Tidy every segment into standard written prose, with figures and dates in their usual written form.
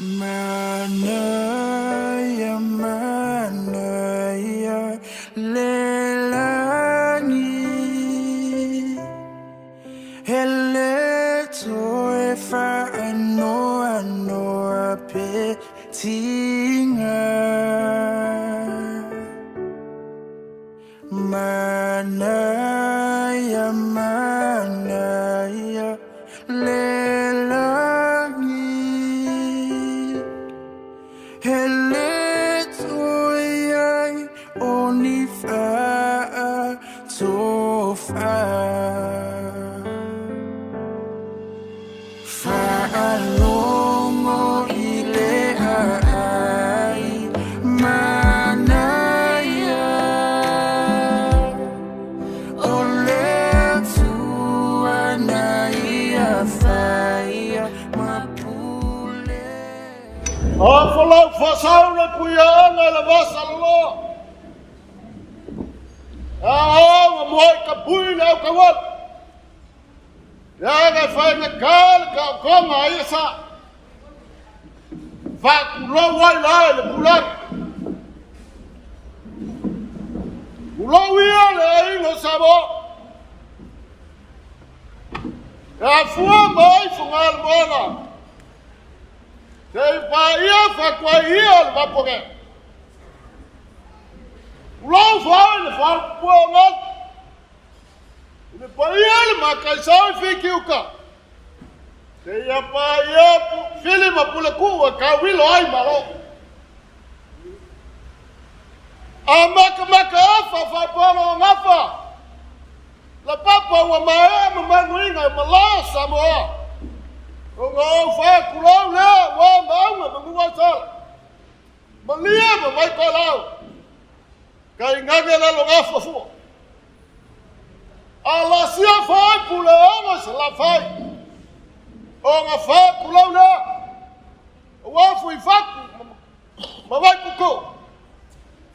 Manaia, manaia le lagi. E le toe whaanoanoa pe tinga. Manaia, manaia le lagi. E le toe i ai o ni faatofa. Faalogo i le aai manaia o le Atua na ia faia ma pule. Afolau faasau le puiaoga i le vasaloloa. Aao ma muai kapui le aukaualu. Leaga e faigata le taotoga a ia sa. Faatulou ai la i le pulagi. Tulou ia le aiga o Samoa. E afua mai Fogaale-moana. Seia paia fatuai ia o le Vaponea. Tulou foi le faleupua o Galu. I le paia le mataisau i Fitiuta, seia paia Fili ma Puletuu e tauilo ai Malo. A matamata afa faapolo o gafa, la papa ua maea ma manuiga e malā Samoa. O ngā au whākulau lea ua maunga ma nunga sala. Malie ma mai koe Kai ngage lalo gafa fua. A lasia fai pule ona se la fai. O nga fa kulau lea. O wa fui faku ma vai kuku.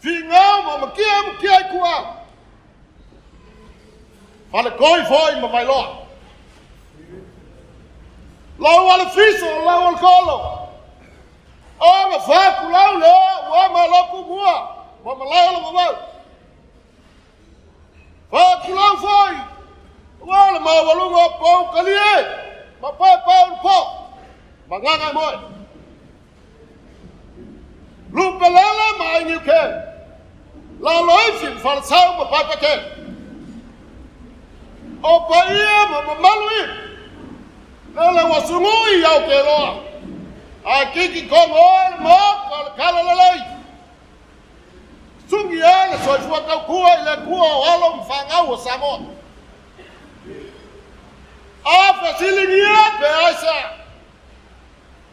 Fingau ma makia makia i kua. Fale koi foi ma vailoa. Lau ale fiso, lau ale kolo. O nga fa kulau lea, ua ma loku mua, ma malai o la Faakulau foi, ua le maualuga o pou kalie, ma paepae o le po, ma gaga e moe. Lupelele ma Ainiuke, Laloifi ma Falesau ma Paepakele. O paia ma mamalu i, lele ua sugui i Aotearoa, a kiki kogo oe le maoka o le Talalelei. Sugi e le soifua tautua i le Atua o alo ma fanau o Samoa. A fesiligia pe aisea,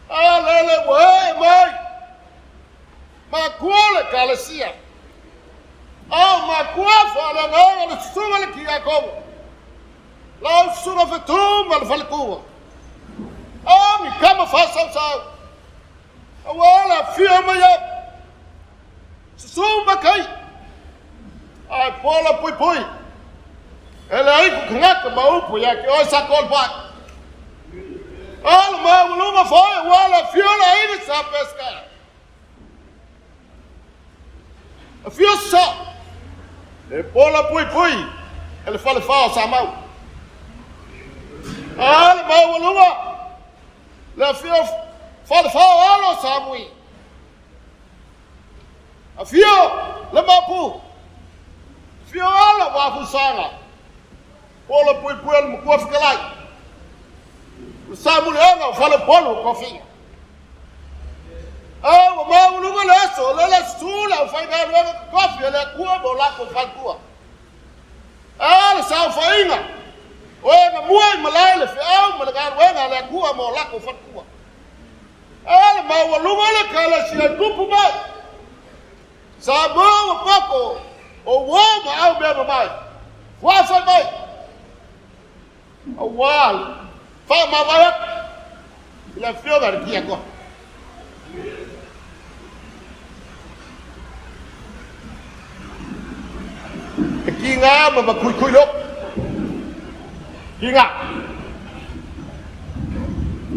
a lele ua ee mai, makua le Ekalesia, a o makua faaleagaga le susuga le Tiakono, lau susuga fetu ma le faletua, a ni tama faasausau, Aua le afio mai au. Susu makai. Ae pola puipui. E leai ku tagata ma upu ia te oe sa kol pai. Ala maualuga foi aua le afio le aiga sa Pesca. Afio sa. E pola puipui e le fale fao sa mau. Ala maualuga Le afio falefao alo Samui. Afio le mapu. Afio alo Wafusaga. Pola puipui o le matua fetalai. Le Samuliaga o Falepolu o Tofiga. A ua maualuga le aso, le le susu le aufaigaluega totofi a le Atua ma o latou faletua. A le saofaiga, o e na mua i malae le feau ma le galuega a le Atua ma o latou faletua. A le maualuga o le Ekalesia i tupu mai, Samoa ua poto o uo ma au mea mamae, fuafai mai, aua le faamavae atu i le Afioga i le Tiakono. E ki ngā ma makuikui le oku. Ki ngā.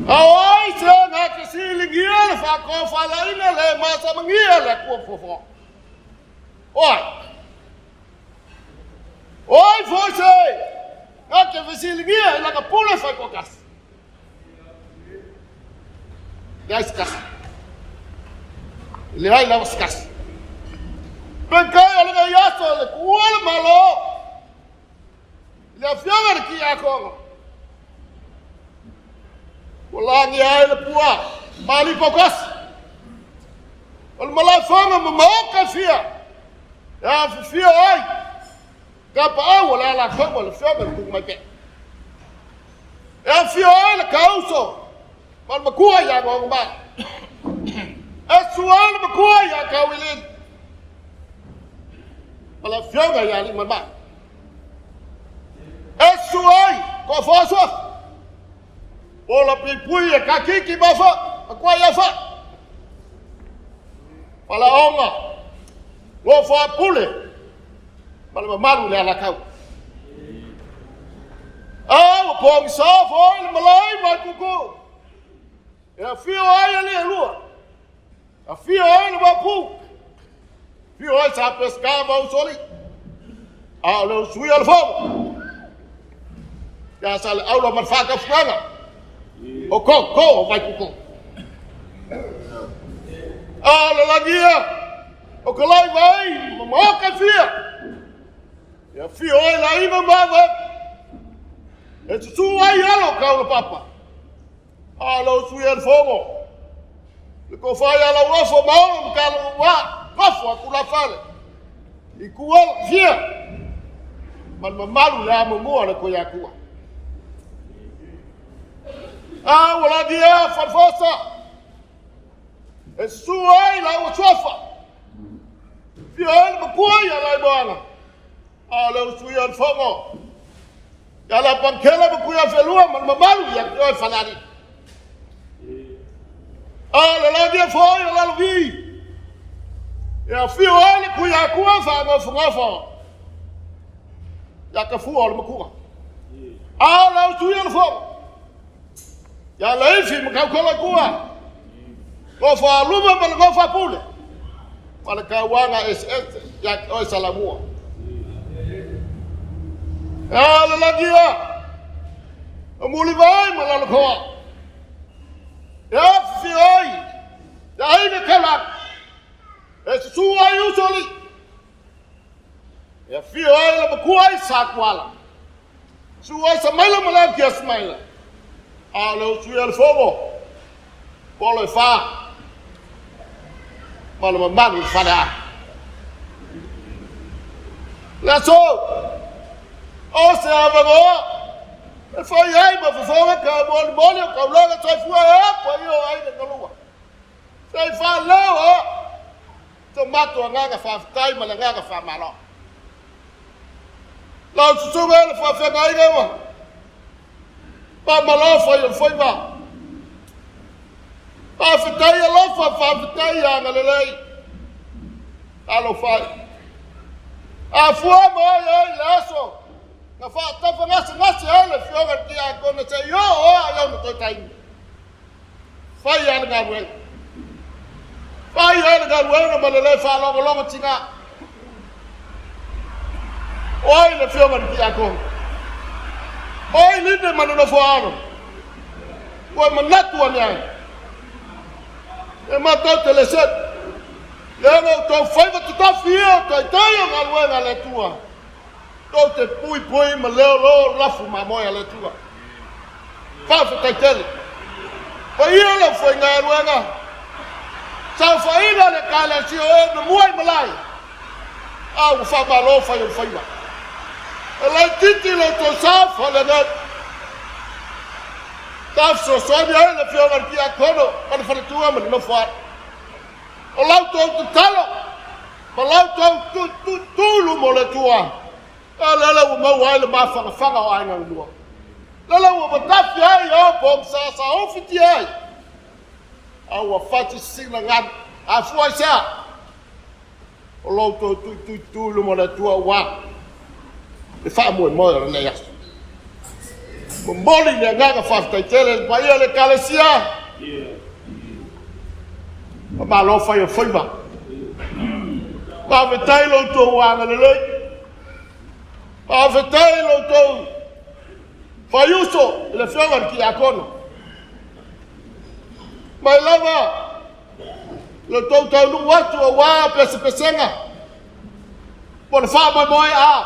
A o ai se ngā te silingia le le faatofalaiga le masamagia le Atua foafoa. O ai? O ai foi se na te fesiligia i lana pule faitoatasi? Leai se tasi. Leai lava se tasi. Peitai o lenei aso le tuua le Malo i le afioga i le Tiakono ua lagia ai le pua ma alii toatasi o le malaefono ma maota e fia e afifio ai tapaau o le alataua le afioga i le Tuumaipea. E afio ai le kauso ma le matua ia Nonomai. E sua ai le matua ia Tauiliili ma le afioga ia Aliimalemai. E sua ai Toafoa Suafa, Pola Puipui e Katiti ma Fa, matua ia Fa. Falaoga, Nofo a Pule ma le mamalu i le Alataua. A ua pogisa foi le malae mai kuku. E afio ai alii e lua. Afio ai le Maopu. Afio ai Sa Peseta ma Usoalii. A o le usuia o le fono. Ia Saleaula ma le faatafugaga. O koko o Vaikuku. A o le lagia o ka lai vai ma maoka e fia. E afio ai le aiga ma Ava. E susu ai alo o Kaulapapa. A o le usuia o le fono. Le tofa ia Lauofo ma Olo ma Talo ua nofo a tulafale. I tuala fia ma le mamalu le amomua o le Tuiatua. A ua lagia Falefosa e susu ai laua suafa. Fia ai le matua ia Laimoana. A o le usuia o le fono. Ia la Pankela ma Tuiafelua ma le mamalu ia te oe Falealili. A o le lagia foi o Lalovi. E afio ai le Tuiatua faanofonofo. Ia Tafua o le matua. A o le usuia o le fono. Ia Leifi ma Tautoloitua. Nofo a luma ma le nofo a pule. Ma le tauaga eseese ia te oe Salamua. A o le lagia o Mulivai ma Lalotoa. E afifio ai le aiga taulagi. E susu ai Usoalii. E afio ai le matua i Satuala. Susu ai Samaila ma le Samaila. A o le usuia o le fono, polo e fa, ma le mamalu i le faleaga. Le aso, o se avanoa e fai ai ma fofoga ka molimoli o taulaga soifua e paia o aiga kalua. Se i faaleo a so matou agaga faafetai ma le agaga faamalo. Lau susuga e le faafeagaiga ma faamalo fai o le faiva. Faafetai alofa, faafetai agalelei. Talofa e. Afua ma oi ai le aso na faatafagasegase ai le afioga i le Tiakono seia oo lava i ona toe taimi. Fai lava le galuega. Fai lava le galuega ma le le faalogologo tina. O ai le afioga i le Tiakono? O ai line ma le nofoaalo? Ua e manatu ane ai. E matou te le selu. Leaga o tou faiva tatafi ia o taitai o galuega a le Atua. Tou te puipui ma leoleo lafu mamoe a le Atua. Faafetai tele. Paia lau faigaluega. Saofaiga le Ekalesia o e na mua i malae. A ua faamalo fai o le faiva. E laitiiti lo outou sa faleagau. Sa fesoasoani ai le Afioga i le Tiakono ma le faletua ma le nofoaalo. O la outou tatalo ma la outou tuitui mo le Atua, a lele ua maua ai le mafanafana o aiga lua. Lele ua matafi ai o pogisa sa ofitia ai, a ua fati sisina galu. Afua i se a? O lo outou tuituitui luma o le Atua aua le faamoemoe o lenei aso. Momoli le agaga faafetai tele i le paia o le Ekalesia. Faamalo fai o faiva. Faafetai lo outou agalelei. Faafetai lo outou faiuso i le afioga i le Tiakono. Mai lava lo outou taunuu atu aua pesepesega po o le faamoemoe a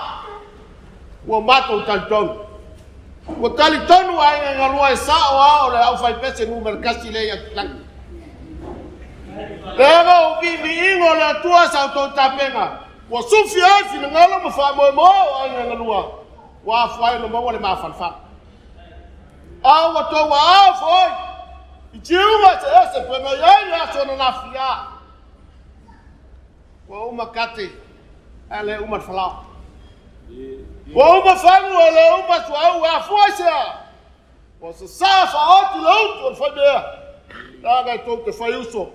ua matou talitonu. Ua talitonu aiga e galua e sao lava o le aufaipese numera 1 lea ia Tupulaga. Leaga o viiviiga o le Atua sa outou tapena, ua sufi ai finagalo ma faamoemoe o aiga e galua, ua afua ai ona maua le mafanafana. A ua outou aao foi i tiuga eseese pe na i ai le aso ananafi, ua uma kate ae le uma le falaoa. Ua uma fagu ae le uma suauu. E afua i se a? Ua sasaa faaoti le utu o le faimea, leaga e tou te fai uso,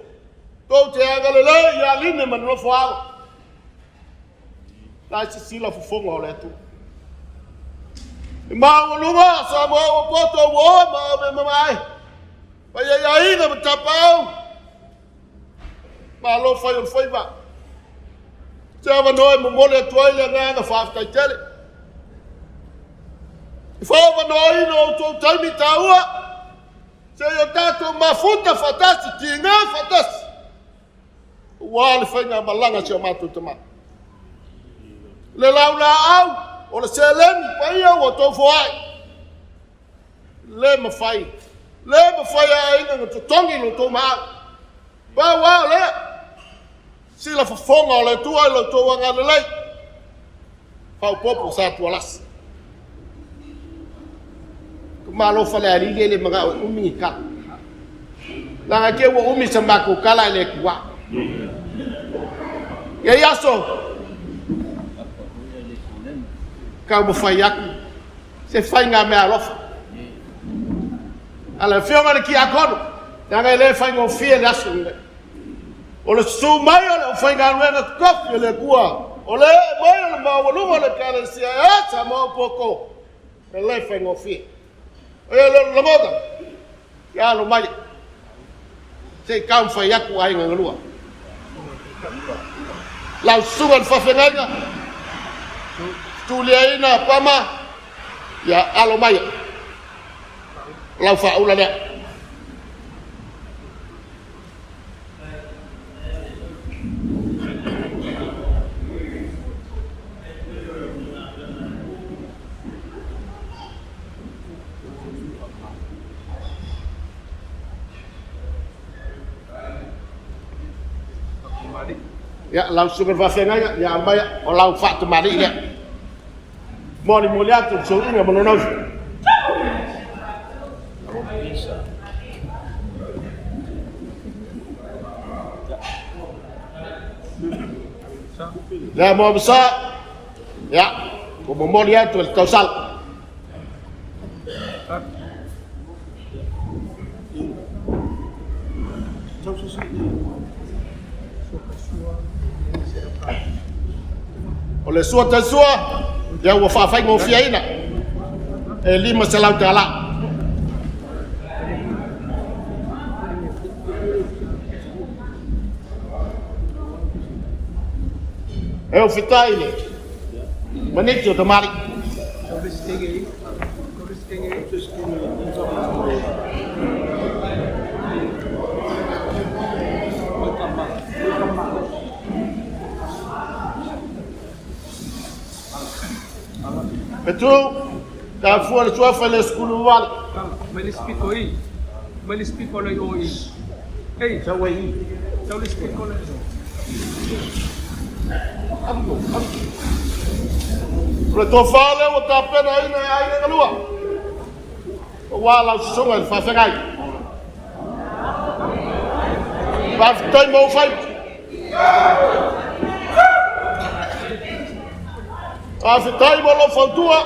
tou te agalelei ia Line ma le nofo alo. La e sisila fofoga o le Atua. E maualuga Samoa ua poto ua o ma ave mamae. Paia i aiga ma tapaau. Malo fai o le faiva. Se avanoa e momoli atu ai le agaga faafetai tele. E faaavanoaina outou taimi taua seia o tatou mafuta faatasi, tiga faatasi, aua le faigamalaga a si o matou tama. Le laulaau o le seleni paia ua outou foai. Le mafai, le mafai e aiga ona totogi lo outou maau. Pau lava o lea, sila fofoga o le Atua i lo outou agalelei. Faaopoopo sa Tualasi. Malo Falealili e le manao e umi ni tala. Leaga te ua umi sa matou tala e le tuua. Ia i aso, taumafai atu se faiga meaalofa a le afioga i le Tiakono, leaga e le faigofie le aso lenei. O le susu mai o le aufaigaluega totofi a le Atua, o le ee mai o le maualuga o le Ekalesia e a Samoa poto, e le faigofie. O ia le lagona, ia alo mai, se i taumafai atu aiga galua. Lau susuga i le faafeagaiga, tuliaina Pama, ia alo mai, o lau faaula lea. Ia, lau susuga i le faafeagaiga, ia aumaia o lau faatamalii lea. Molimoli atu le suiga ma lona uso. Lea mo sa, ia, ua momoli atu e le tausala. O le sua taisua, ia ua faafaigofieina e $500. E ofitai le maniti o tamalii. Fetu, ta fua le suafa le sukulu wale. Mai le spiko i. Mai le spiko le o i. Ei, Sau ai i. sau le spiko le. O le tofa lea ua tapenaina e aiga galua. Aua lau susuga i le faafeagai. Faafetai mo ou faiva. Faafetai mo lou fautua.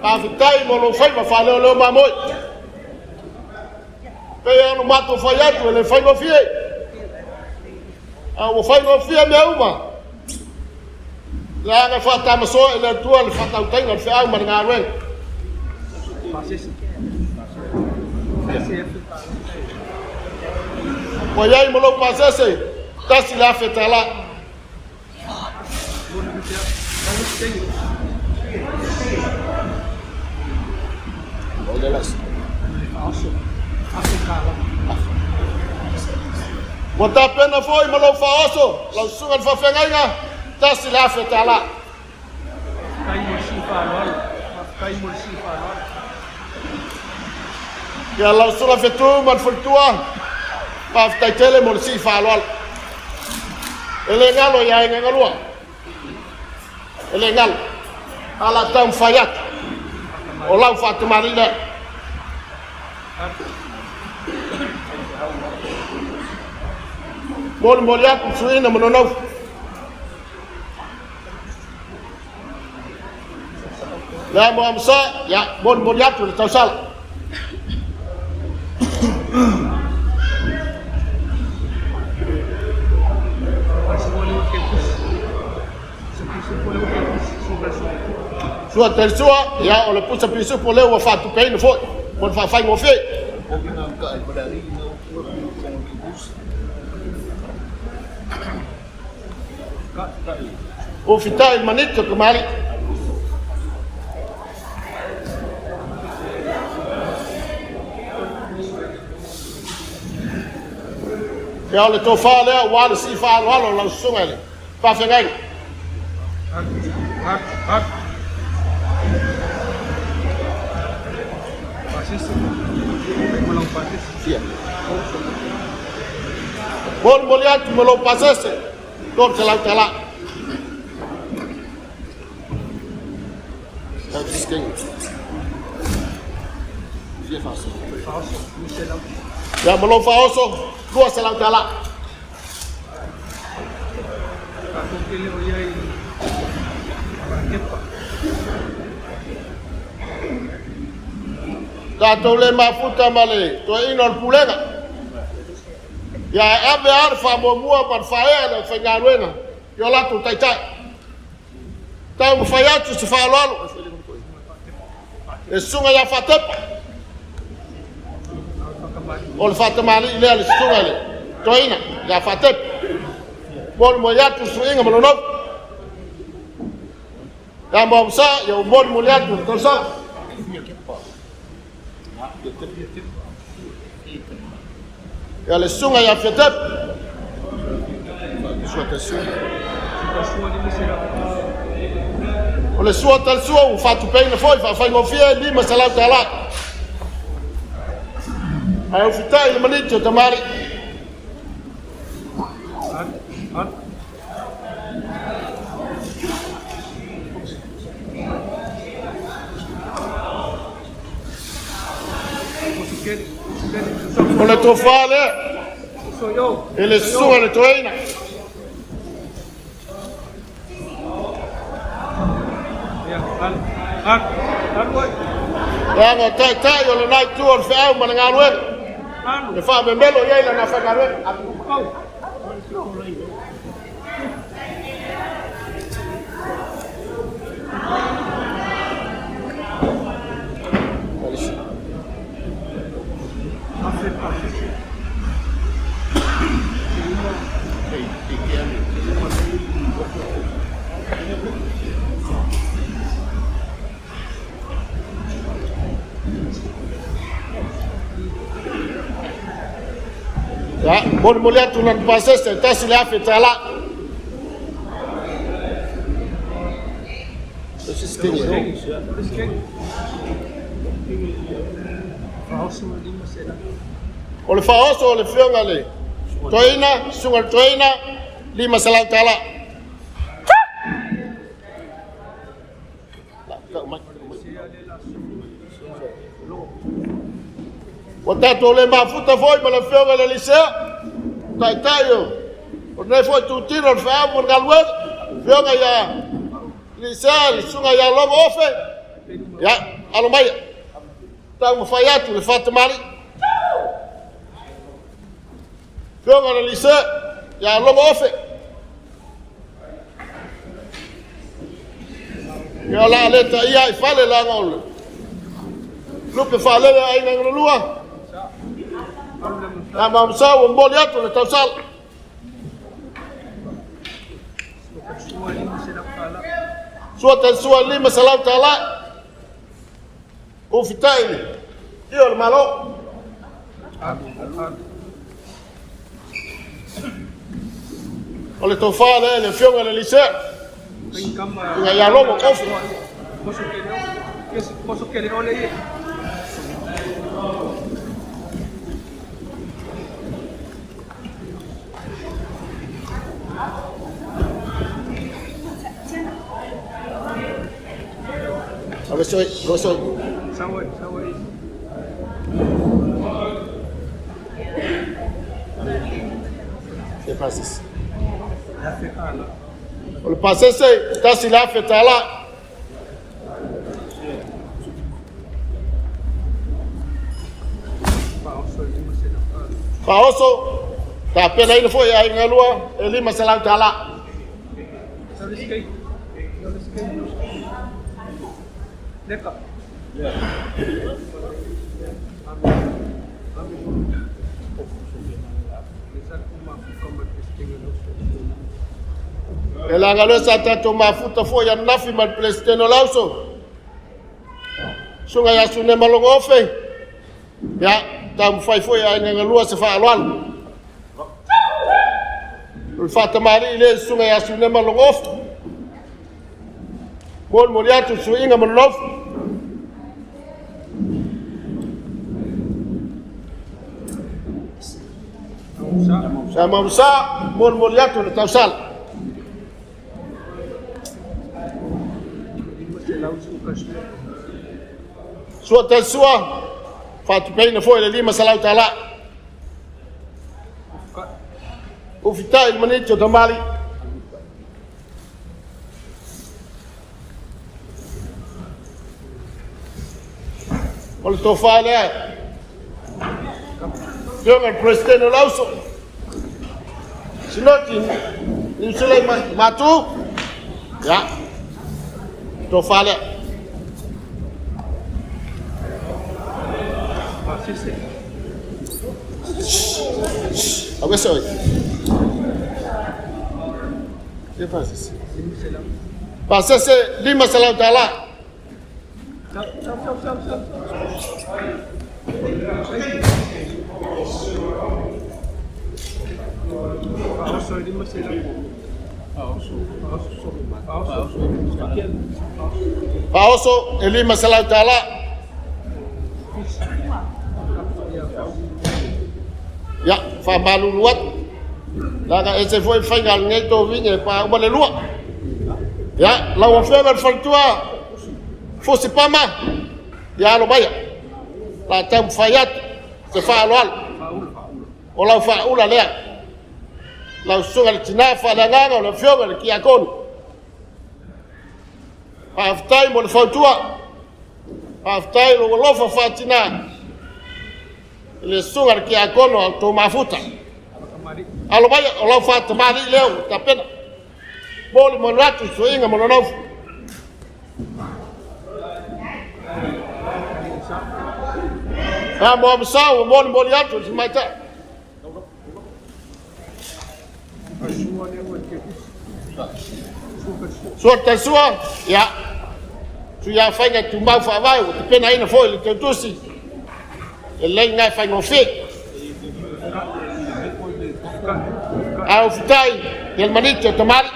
Faafetai mo lou faiva faaleoleo mamoe. Pei ona matou fai atu e le faigofie. A ua faigofie mea uma. Leaga e faatamasoa e le Atua le faatautaiga o le feau ma le galuega. Ua iai ma lou pasese, $1,000. Ua tapena foi ma lou faaoso lau susuga i le faafeagaiga, $1,000. Ia lau susuga Fetu ma le faletua, faafetai tele mo le sii faaaloalo. E le galo i aiga e galua. E le galo. A la taumafai atu. O lau faatamalii lea. Molimoli atu le suiina ma nonofo. Le amo amusa, ia, molimoli atu le tausala. Sua Telisua, ia, o le pusa pisupo lea ua faatupeina foi mo le faafaigofie. Ua fitai le maniti o tamalii. Ia o le tofa lea ua le sii faaaloalo lau susuga i le faafeagaiga. Molimoli atu ma lou pasese, $300. Ia ma lou faaoso, $200. Tatou le mafuta ma le toeaina o le pulega. Ia ae ave lava le faamuamua ma le faaea i le aufaigaluega i o latou taitai. Taumafai atu se faaaloalo le susuga ia Faatepa. O le faatamalii lea le susuga i le toeaina ia Faatepa. Molimoli atu le suiga ma lona upu. Ia Moamusa, ia ua molimoli atu le tausaga. Ia le susuga ia Fiatepa. O le sua talisua ua faatupeina foi faafaigofie $500. Ae ufitai le maniti o tamalii. O le tofa lea i le susuga i le toeaina. Leaga o taitai o lena itu o le feau ma le galuega e faamemelo i ai lana faigaluega. Ia, molimoli atu lana pasese e $1,000. O le faaoso o le afioga i le toeaina, susuga i le toeaina, $500. Ua tatou le mafuta foi ma le afioga i le Alisea, taitai o lenei foi itutino o le feau ma le galuega, afioga ia Lisea, le susuga ia Logo Ofe, ia, alo maia, taumafai atu le faatamalii. Afioga i le Lisea, ia Logo Ofe. Ia o le a le taia i fale leaga o le lupe faalele a aiga e galulua. Na mamsa ua momoli atu le tausala. Sua talisua $500. Ufitai i o le Malo. O le tofa lea i le afioga i le Lisea. Ina ia logo kofi. Soi, soi. Sawai, sawai. Se pasese. O le pasese, $1,000. Faaoso, tapenaina foi e aiga lua, e $500. E laga loa sa tatou mafuta foi ananafi ma le Peresetene o le Auso. Susuga ia Sunema Logofe, ia, taumafai foi e aiga galua se faaaloalo. O le faatamalii lea i Susuga ia Sunema Logofe. Molimoli atu suiga ma nonofo. Sa mamusa, molimoli atu le tausala. Sua talisua, faatupeina foi le $500. Ufitai le maniti o tamali. O le tofa lea. Afioga i le Peresetene o le Auso. Sinoti, Niusila Matu. Ia, tofa lea. Awe soi. Se pasese. Pasese $500. Faaoso e $500. Ia, faamalulu atu. Laga ese foi faiga lenei toviga e pa uma le lua. Ia, lau afioga i le faletua Fusi Pama, ia alo maia. La taumafai atu se faaaloalo. O lau faaula lea. Lau susuga i le tina faaleagaga o le afioga i le Tiakono. Faafetai mo le fautua. Faafetai lou alofa faatina i le susuga i le Tiakono a outou mafuta. Alo mai o lau faatamalii lea ua tapena. Moli mo le atu suiga mo nonofo. A mo amasau o moli moli atu i si maitai. Sua talisua, ia. Sui ia whainga tu mau whaavai, o te pena ina foi le tautusi. E lei ngai whaingofie. A o fitai, el maniti o tamari.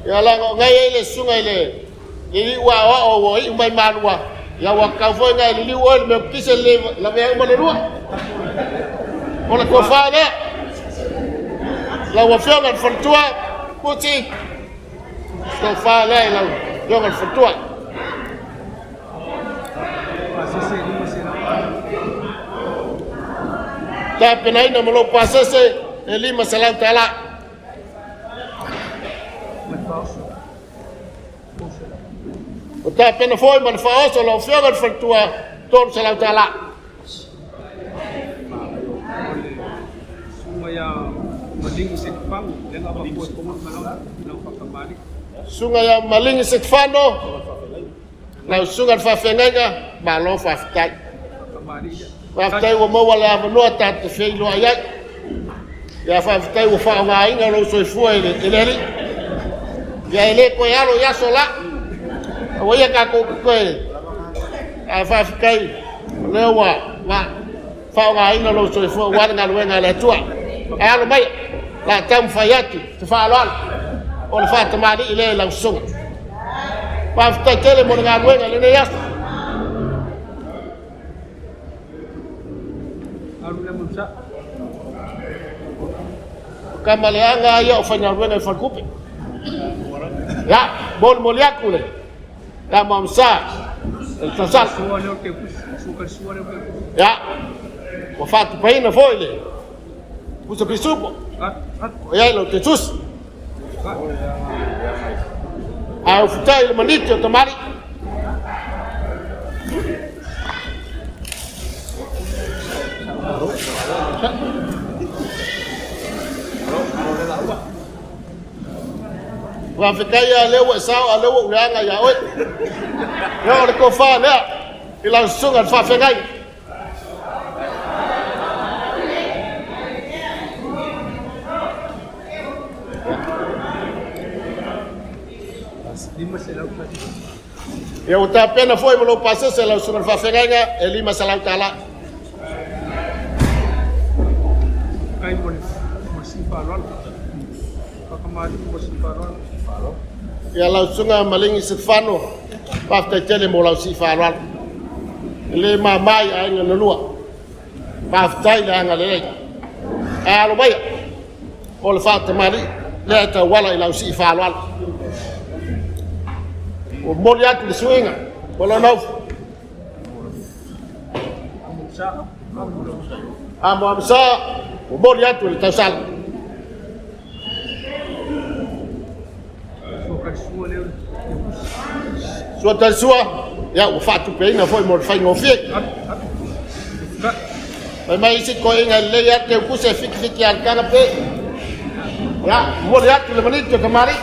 Ia laga o ngai e le susuga i le liliu aoao ua iu mai malua. Ia ua kau foi ngai liliu oe le mea kise le lavea uma le lua. O le tofa lea. Lau afioga i le faletua, Puti, tofa lea i lau afioga i le faletua. Tapenaina ma lou pasese e $500. O tapena foi ma le faaoso lau afioga i le faletua $300. Susuga ia Maligi Setefano, lau susuga i le faafeagaiga, malo faafetai. Faafetai ua maua le avanoa tatou te feiloai ai. Ia faafetai ua faaaogaina lou soifua e le Alii. Ia e le toe alo i aso la. Aua ia tatou te toe... Ae faafetai o lea ua faaaogaina lou soifua aua le galuega a le Atua. Ae alo mai, o le a taumafai atu se faaaloalo o le faatamalii lea i lau susuga. Faafetai tele mo le galuega i lenei aso. O tama leaga lava ia o faigaluega i faletupe. Ia, molimoli atu le Tama Amsa i le tausala. Ia, ua faatupeina foi le pusa pisupo. O i ai lau tetusi. Ae ufitai le maniti o tamalii. Faafetai lava lea ua e sao a o lea ua ou leaga ia oe. Ia o le tofa lea i lau susuga i le faafeagai. Ia ua tapena foi ma lou pasese lau susuga i le faafeagaiga e $500. Ia lau susuga Maligi Setefano, faafetai tele mo lau sii faaaloalo. E le mama i aiga na lua. Faafetai le agalelei. Ae alo maia, o le faatamalii lea e tauala i lau sii faaaloalo. Ua momoli atu le suiga ma lona ufu. Amo Amsa, ua momoli atu le tausala. Sua talisua, ia ua faatupeina foi mo le faigofie. Fai mai isi toeaiina e lelei lava teutusi e fitifiti lava i le taga pe. Ia, momoli atu le maniti o tamalii.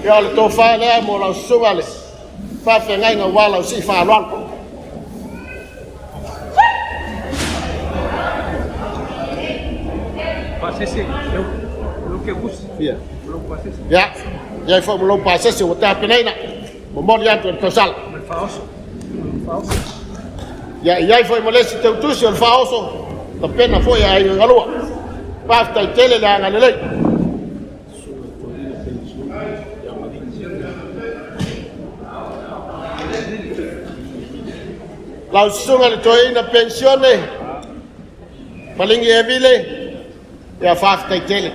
Ia o le tofa lea mo lau susuga le faafeagaiga aua lau sii faaaloalo. Ia, i ai foi ma lou pasese ua tapenaina, momoli atu e le tausala. Ia, i ai foi ma le isi teutusi o le faaoso, tapena foi e aiga galua. Faafetai tele le agalelei. Lau susuga i le toeaina penisione, Maligi Evile, ia faafetai tele.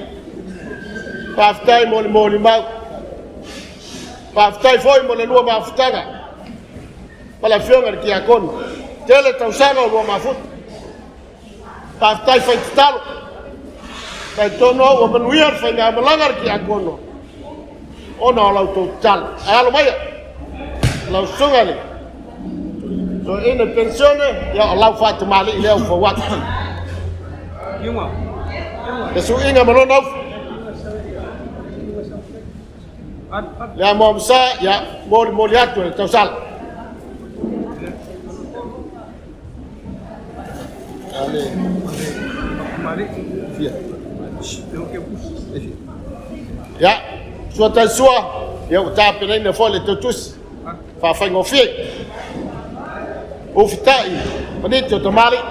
Faafetai mo le molimau. Faafetai foi mo le lua mafutaga ma le afioga i le tiakono. Tele tausaga o lua mafuta. Faafetai fai tatalo. Talitonu au ua manuia le faigamalaga a le tiakono ona o la outou tatalo. Ae alo maia lau susuga i le toeaina penisione, ia o lau faatamalii lea ua fau atu. Le suiga ma lona ufu. Le amo amsa, ia molimoli atu e le tausala. Ia, sua tai sua, ia ua tapenaina foi le teutusi faafaigofie. Ufitai, maniti o tamalii.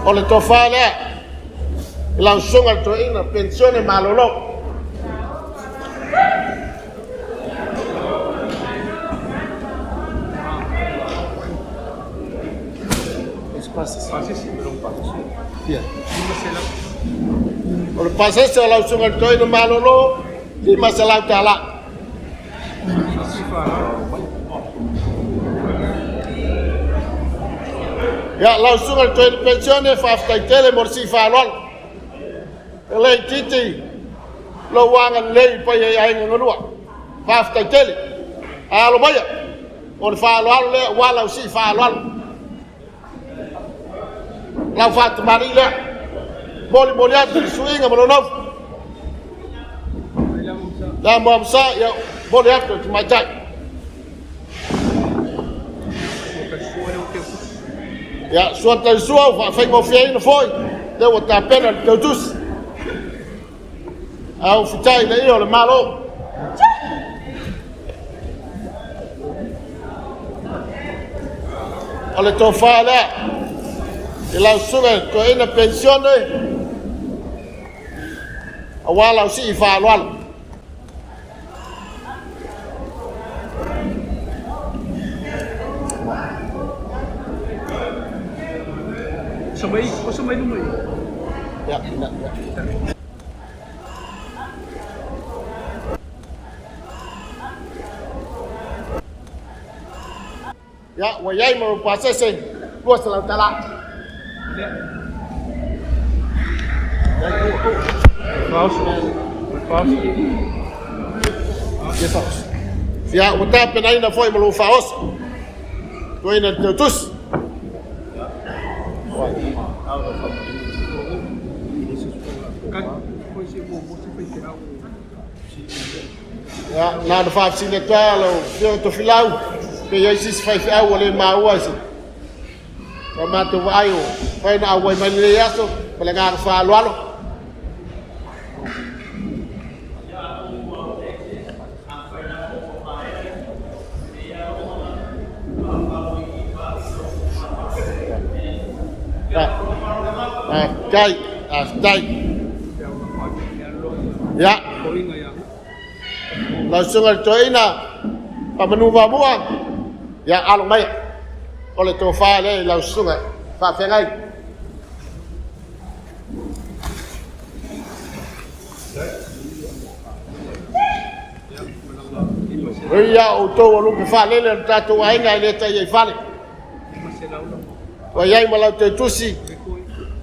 O le tofa lea i lau susuga le toeaina penisione malolo. O le pasese o lau susuga le toeaina malolo, $500. Ia, lau susuga i le toeaina penisione, faafetai tele mo le sii faaaloalo. E le itiiti Lou agalelei i le paia i aiga galua. Faafetai tele. Alo maia, o le faaaloalo lea aua lau sii faaaloalo. Lau faatamalii lea. Molimoli atu le suiga ma lou nofo. Le amuamusa, ia momoli atu e le tamaitai. Ia, sua taisua ua faafaigofieina foi, lea ua tapena le tautusi. A ua fitai le ia o le Malo. O le tofa lea i lau susuga i le toeaina penisione aua lau sii faaaloalo. Ia, ia, ia. Ia, ua i ai ma lou pasese $200. Ia, ua tapenaina foi ma lou faaoso. Toeaina le teutusi. Ia, na ona faafesili atu lava lau Afioga Tofilau, pe i ai se isi faifeau ua le maua i se sa matou vaai ua mafai ona auai mai lenei aso ma le agaga faaaloalo. Faafetai, faafetai. Ia, lau susuga i le toeaina, Faamanu Vaamua, ia alo mai. O le tofa lea i lau susuga faafeagai. Ia outou o lupe faalele o le tatou aiga e le taia i fale. Ua i ai ma lau teutusi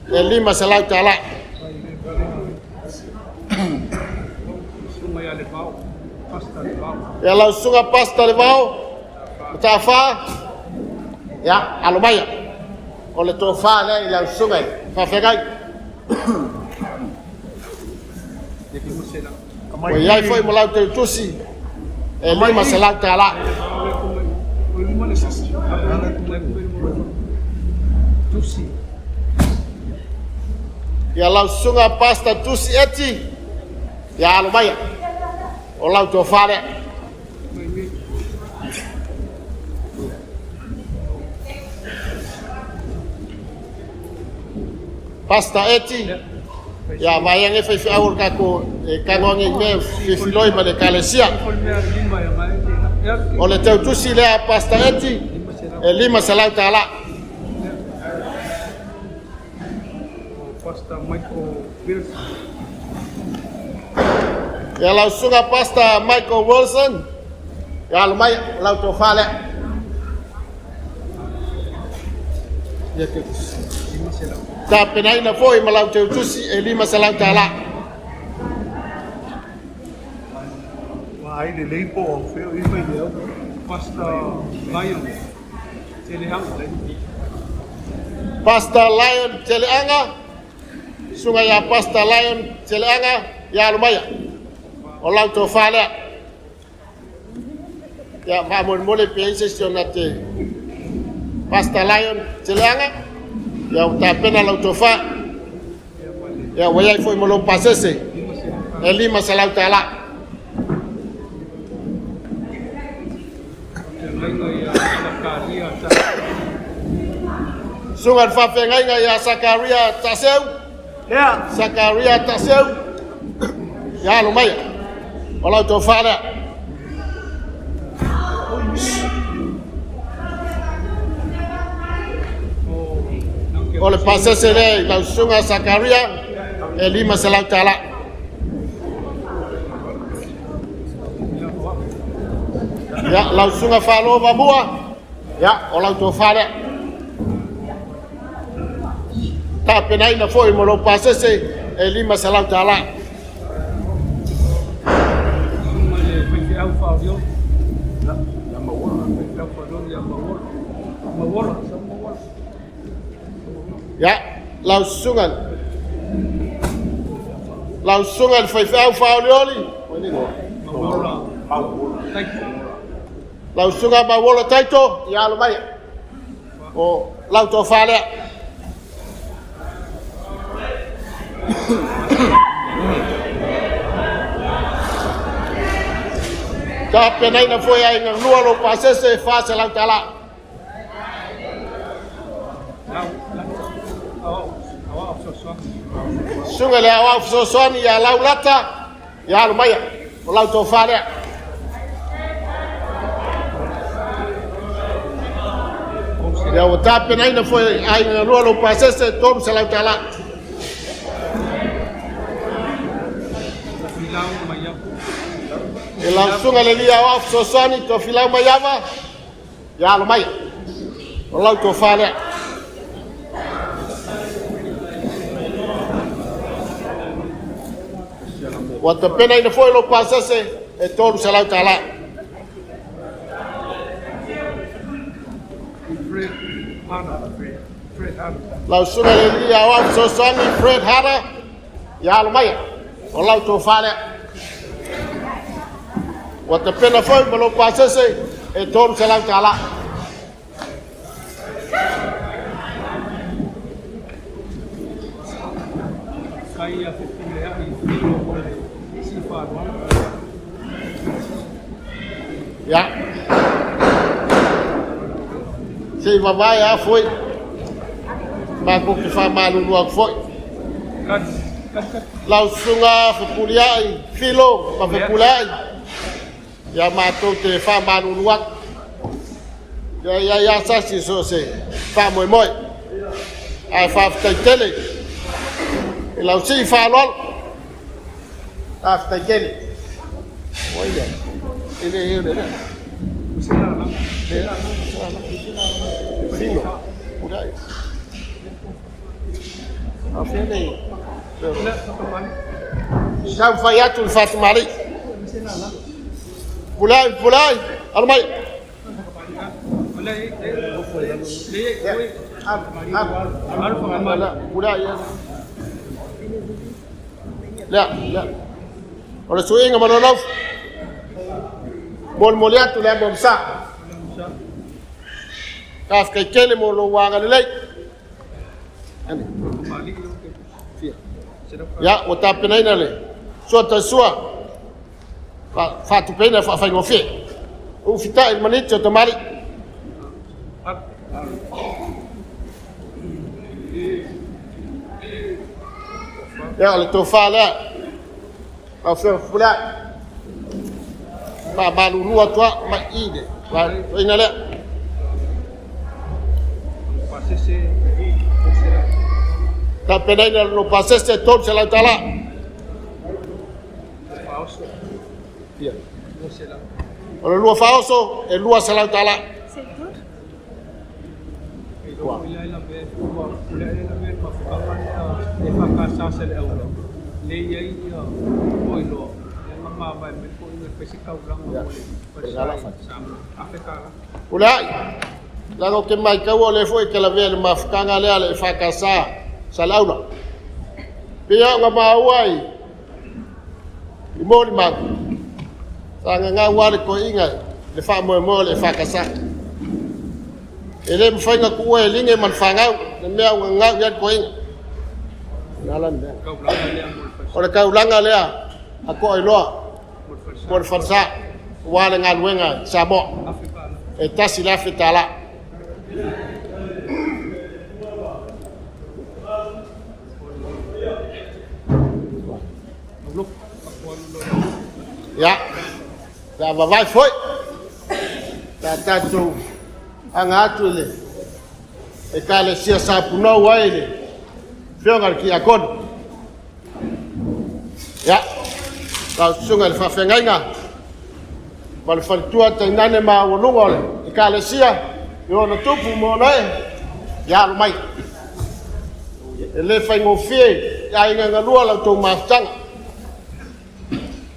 e $500. Ia lau susuga Pastor Levao, Mataafa, ia alo maia. O le tofa lea i lau susuga i faafeagai. Ua i ai foi ma lau teutusi e $500. Ia lau susuga Pastor Tusi Eti, ia alo maia. O lau tofa lea. Pastor Eti, ia vaai ane faifeau o le tatou e tago ane i mea filifiloi ma le ekalesia. O le teutusi lea a Pastor Eti e $500. Pastor Michael Wilson. Ia lau susuga Pastor Michael Wilson, ia alo mai lau tofa lea. Ia teutusi. Tapenaina foi ma lau teutusi e $500. Ua ai lelei po o fea i mai lea. Pastor Lion Teleanga. Pastor Lion Teleanga, susuga ia Pastor Lion Teleanga, ia alo maia. O lau tofa lea. Ia faamolemole pe i ai se isi o na te Pastor Lion Teleanga, ia ua tapena lau tofa. Ia ua i ai foi ma lou pasese e $500. Susuga i le faafeagaiga ia Sakaria Taseu. Sakaria Taseu. Ia alo maia. O lau tofa lea. O le pasese lea i lau susuga Sakaria e $500. Ia, lau susuga Falo Vamua, ia, o lau tofa lea. Tapenaina foi mo lou pasese e $500. Faifeau faaolioli. Ia Mauola. Faifeau faaolioli ia Mauola. Mauola, sau Mauola. Ia, lau susuga lau susuga i le faifeau faaolioli, Mauola. Taito. Lau susuga Mauola Taito, ia alo mai. O lau tofa lea. Tapenaina foi aiga lua lou pasese e $400. Lau, Lata. Aoao, aoao fesoasoani. Susuga i le aoao fesoasoani ia Laulata, ia alo mai. O lau tofa lea. Ia ua tapenaina foi aiga lua lou pasese e $300. Filau Maiava. E lau susuga i le alii aoao fesoasoani Tofilau Maiava, ia alo mai. O lau tofa lea. Ua tapenaina foi lou pasese e $300. Fred Hana. Fred Hana. Lau susuga i le alii aoao fesoasoani Fred Hana, ia alo mai. O lau tofa lea. Ua tapena foi ma lou pasese e $300. Kai Fepuleai Filo mo le Sifa Alualu. Ia. Se i vavae a foi. Matou te faamalulu atu foi. Kat, kat, kat. Lau susuga Fepuleai, Filo ma Fepuleai. Ia matou te faamalulu atu. Ia ia ia sasi so se faamoemoe. Ae faafetai tele. I lau sii faaaloalo. Faafetai tele. Oi ia. E le e le le. Sela langa. Filo. Puleai. A fele. Le, fakamali. Sau fai atu le Fatumali. Puleai, puleai. Alo mai. Le, le, le, le, Alu fakamali. Puleai. Lea, lea. O le suiga ma lona ufu. Molimoli atu le amo msa. Faafetai tele mo lou agalelei. Ane. Fakamali. Fia. Sela. Ia, ua tapenaina le sua taisua. Faatupeina faafaigofie. Ua fitai le maniti o tamali. Alu. Ia, o le tofa lea. Lau Afioga Fepuleai. Faamalulu atu a mai i le vaega lea. Pasese. Sela. Tapenaina lo pasese $300. Faoso. Fia. Sela. O le lua faaoso e $200. C'est tout. Ua ila ila be ua ula ila be mafukanga lea e whakasa se le aula. Le ia ia o iloa. E nga mama e me ko inga pesi kaulanga mo le Ngala Samoa. Afrika la. Puleai. Laga o ke mai kau o le foi ke lavea le mafukanga lea le whakasa sa le aula. Pia o ngā maua i mori mau. Sa ngā ngā wale ko inga le wha moe moe le whakasa. E le mwhainga kuua e linge man whangau, le mea o ngā ngau ia ko inga. Ngala mea. Kaulanga lea mo le O le kaulanga lea, a ko iloa, mo le mo le falesa, ua le galuega i Samoa. Afrika la. E $1,000. Maulok. Pakualu lo. Ia, sa vavae foi. Ta tatou aga atu i le ekalesia sa punou ai le afioga i le Kiakona. Ia, lau susuga i le faafeagaiga ma le faletua tainane maualuga o le ekalesia i ona tupu ma ona ee, ia alo mai. E le faigofie i aiga galua la outou mafutaga.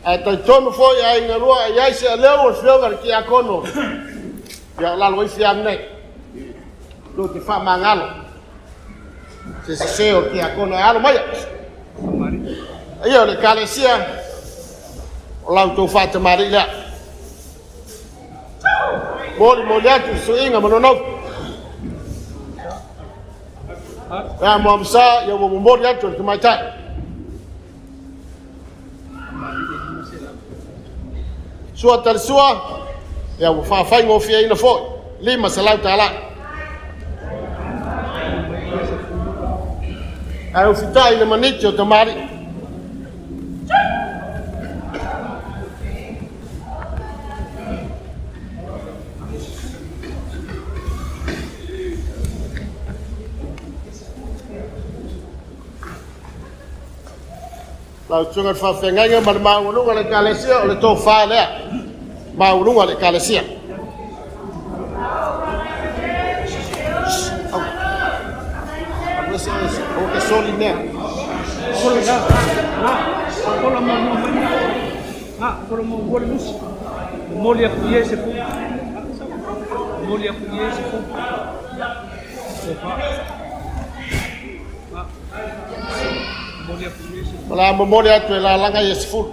Ae talitonu foi aiga lua e i ai se aleu o le afioga i le Tiakono, ia o lalo ai fiame nei. Tou te faamagalo se sese o le Tiakono e alo maia. Ia o le Ekalesia, o la outou faatamalii lea. Molimoli atu le suiga ma nonofo. Ia Muamusa, ia ua momoli atu e le tamaitai. Sua Talisua, ia ua faafaigofieina foi, $500. Ae ufitai le maniti o tamalii. Lau Susuga i le Faafeagaiga ma le maualuga o le Ekalesia, o le tofa lea, maualuga o le Ekalesia. Aua te soli mea. Soli na, na, kola mo mo mai na, na, kola mo mo le lusi. Momoli aku i e se fu. Momoli aku i e se fu. O le a momoli atu e lalaga ia 10.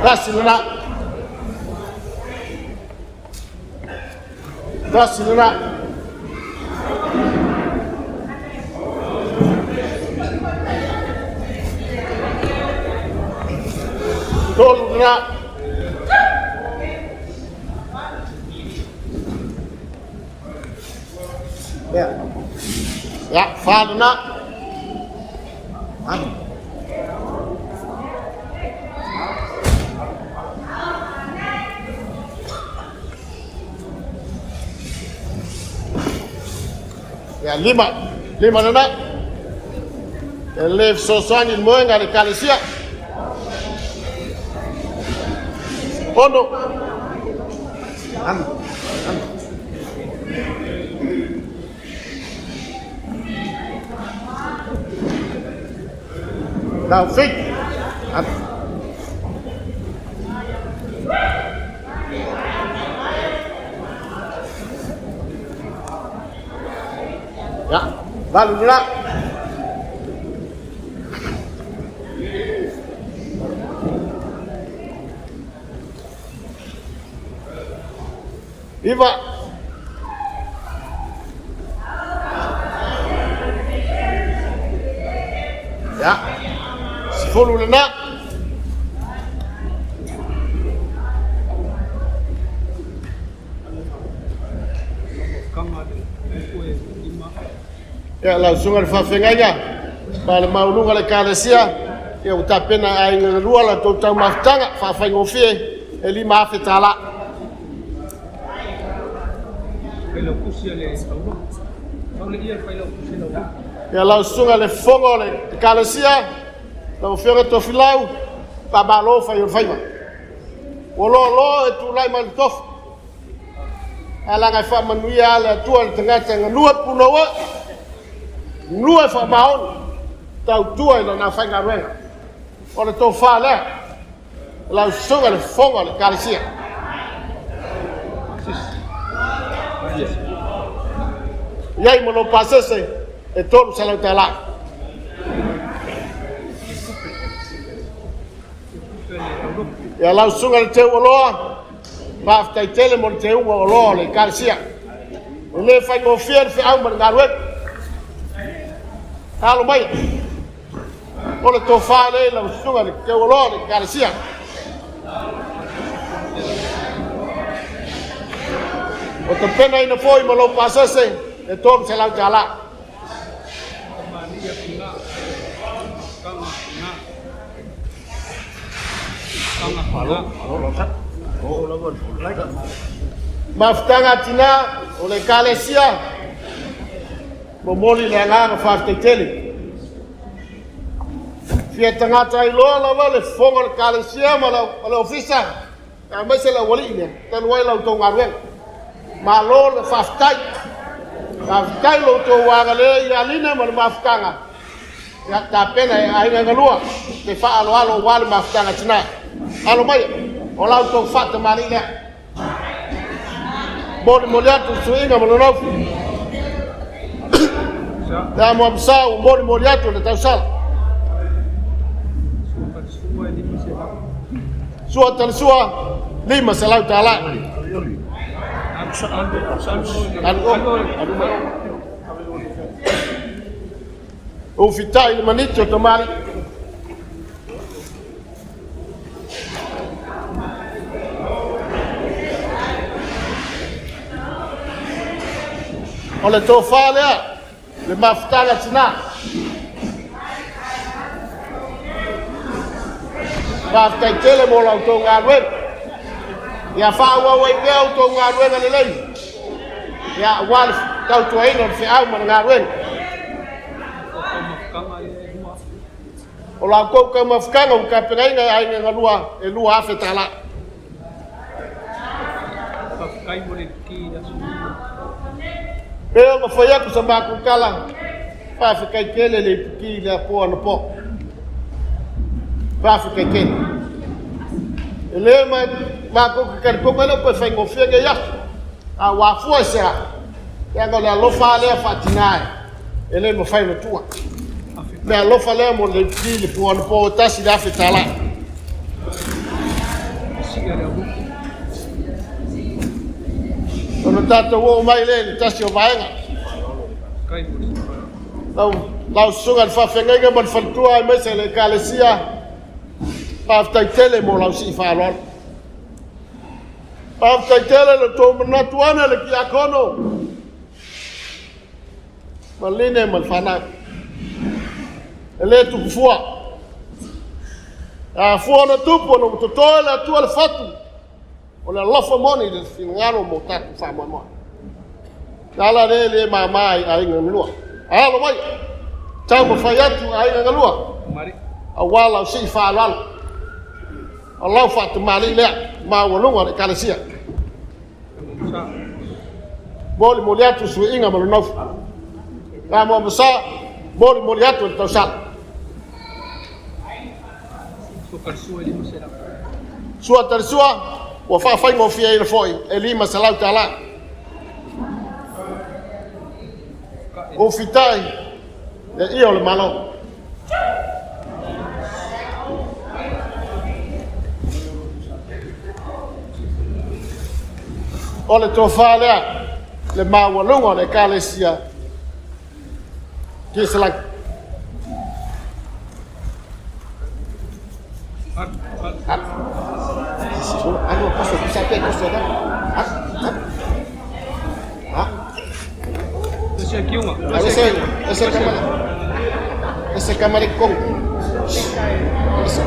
Tasi lena. Tasi lena. Tolu lena. Ia. Ia, fa lena. Ia, lima. Lima lena. E le fesoasoani i le moega a le Ekalesia. Ono. Lau 7. Ia, 8 lena. 9. Ia, 10 lena. Ia, lau susuga i le faafeagaiga ma le maualuga o le Ekalesia, ia ua tapena e aiga galua la outou taumafataga faafaigofie e $5,000. Ia, lau susuga i le fofoga o le Ekalesia, lau Afioga Tofilau, faamalo fai o le faiva. Ua loaloa e tulai mai le tofi. Ae leaga e faamanuia lava le Atua i le tagata e galue punouai, galue faamaoni, tautua i lana faigaluega. O le tofa lea, lau susuga i le fofoga o le Ekalesia. I ai ma lou pasese e $300. Ia lau susuga i le teu oloa, faafetai tele mo le teuga o oloa o le Ekalesia. E le faigofie le feau ma le galuega. Alo mai, o le tofa lea i lau susuga i le teu oloa o le Ekalesia. O tapenaina foi ma lou pasese e $300. Mafutaga a tina o le Ekalesia, momoli le agaga faafetai tele. Fia tagata ai loa lava le fofoga o le Ekalesia ma le ofisa, aemaise le aualii lea, talu ai la outou galuega. Malo le faafetai. Faafetai lo outou agalelei ia Aline ma le mafutaga. Ia tapena e aiga galua te faaaloalo aua le mafutaga a tina. Alo maia, o la outou faatamalii lea. Molimoli atu le suiga ma le nofo. Le amuamusa ua molimoli atu le tausala. Sua talisua, $500 tala. Alu o, alu mai. Ufitai le maniti o tamalii. O le tofa lea, le mafutaga tina. Faafetai tele mo la outou galuega. Ia faaauau ai pea outou galuega lelei. Ia aua le tautuaina o le feau ma le galuega. O la outou taumafataga ua tapenaina e aiga galua e $2,000 tala. Pei ona fai atu sa matou tala, faafetai tele le ipuki i le apo anapo. Faafetai tele. E le matou te talitonu e le o toe faigofie nei aso. A ua afua i se a? Leaga o le alofa lea faatina e le mafai ona tuua. Le alofa lea mo le ipuki le po anapo e $1,000 tala. Ona tatou oo mai lea i le tasi o vaega. Lau, lau susuga i le faafeagaiga ma le faletua aemaise le ekalesia, faafetai tele mo lau sii faaaloalo. Faafetai tele le tou manatu ane le tiakono ma line ma le fanau. E le tupu fua. A fua ona tupu ona ua totoe le Atua le fatu o le alofa moni i le finagalo mo tatou faamoemoe. Le ala lea e le mama ai aiga galua. Alo mai, taumafai atu aiga galua, aua lau sii faaaloalo. O lau faatamalii lea maualuga o le ekalesia. Molimoli atu suiga ma le nofo. La mo sa molimoli atu le tausala. Sua talisua ua faafaigofieina foi e $500 tala. Ufitai le ia o le Malo. O le tofa lea, le maualuga o le ekalesia Kisalagi. Ese kamari kong. Ese.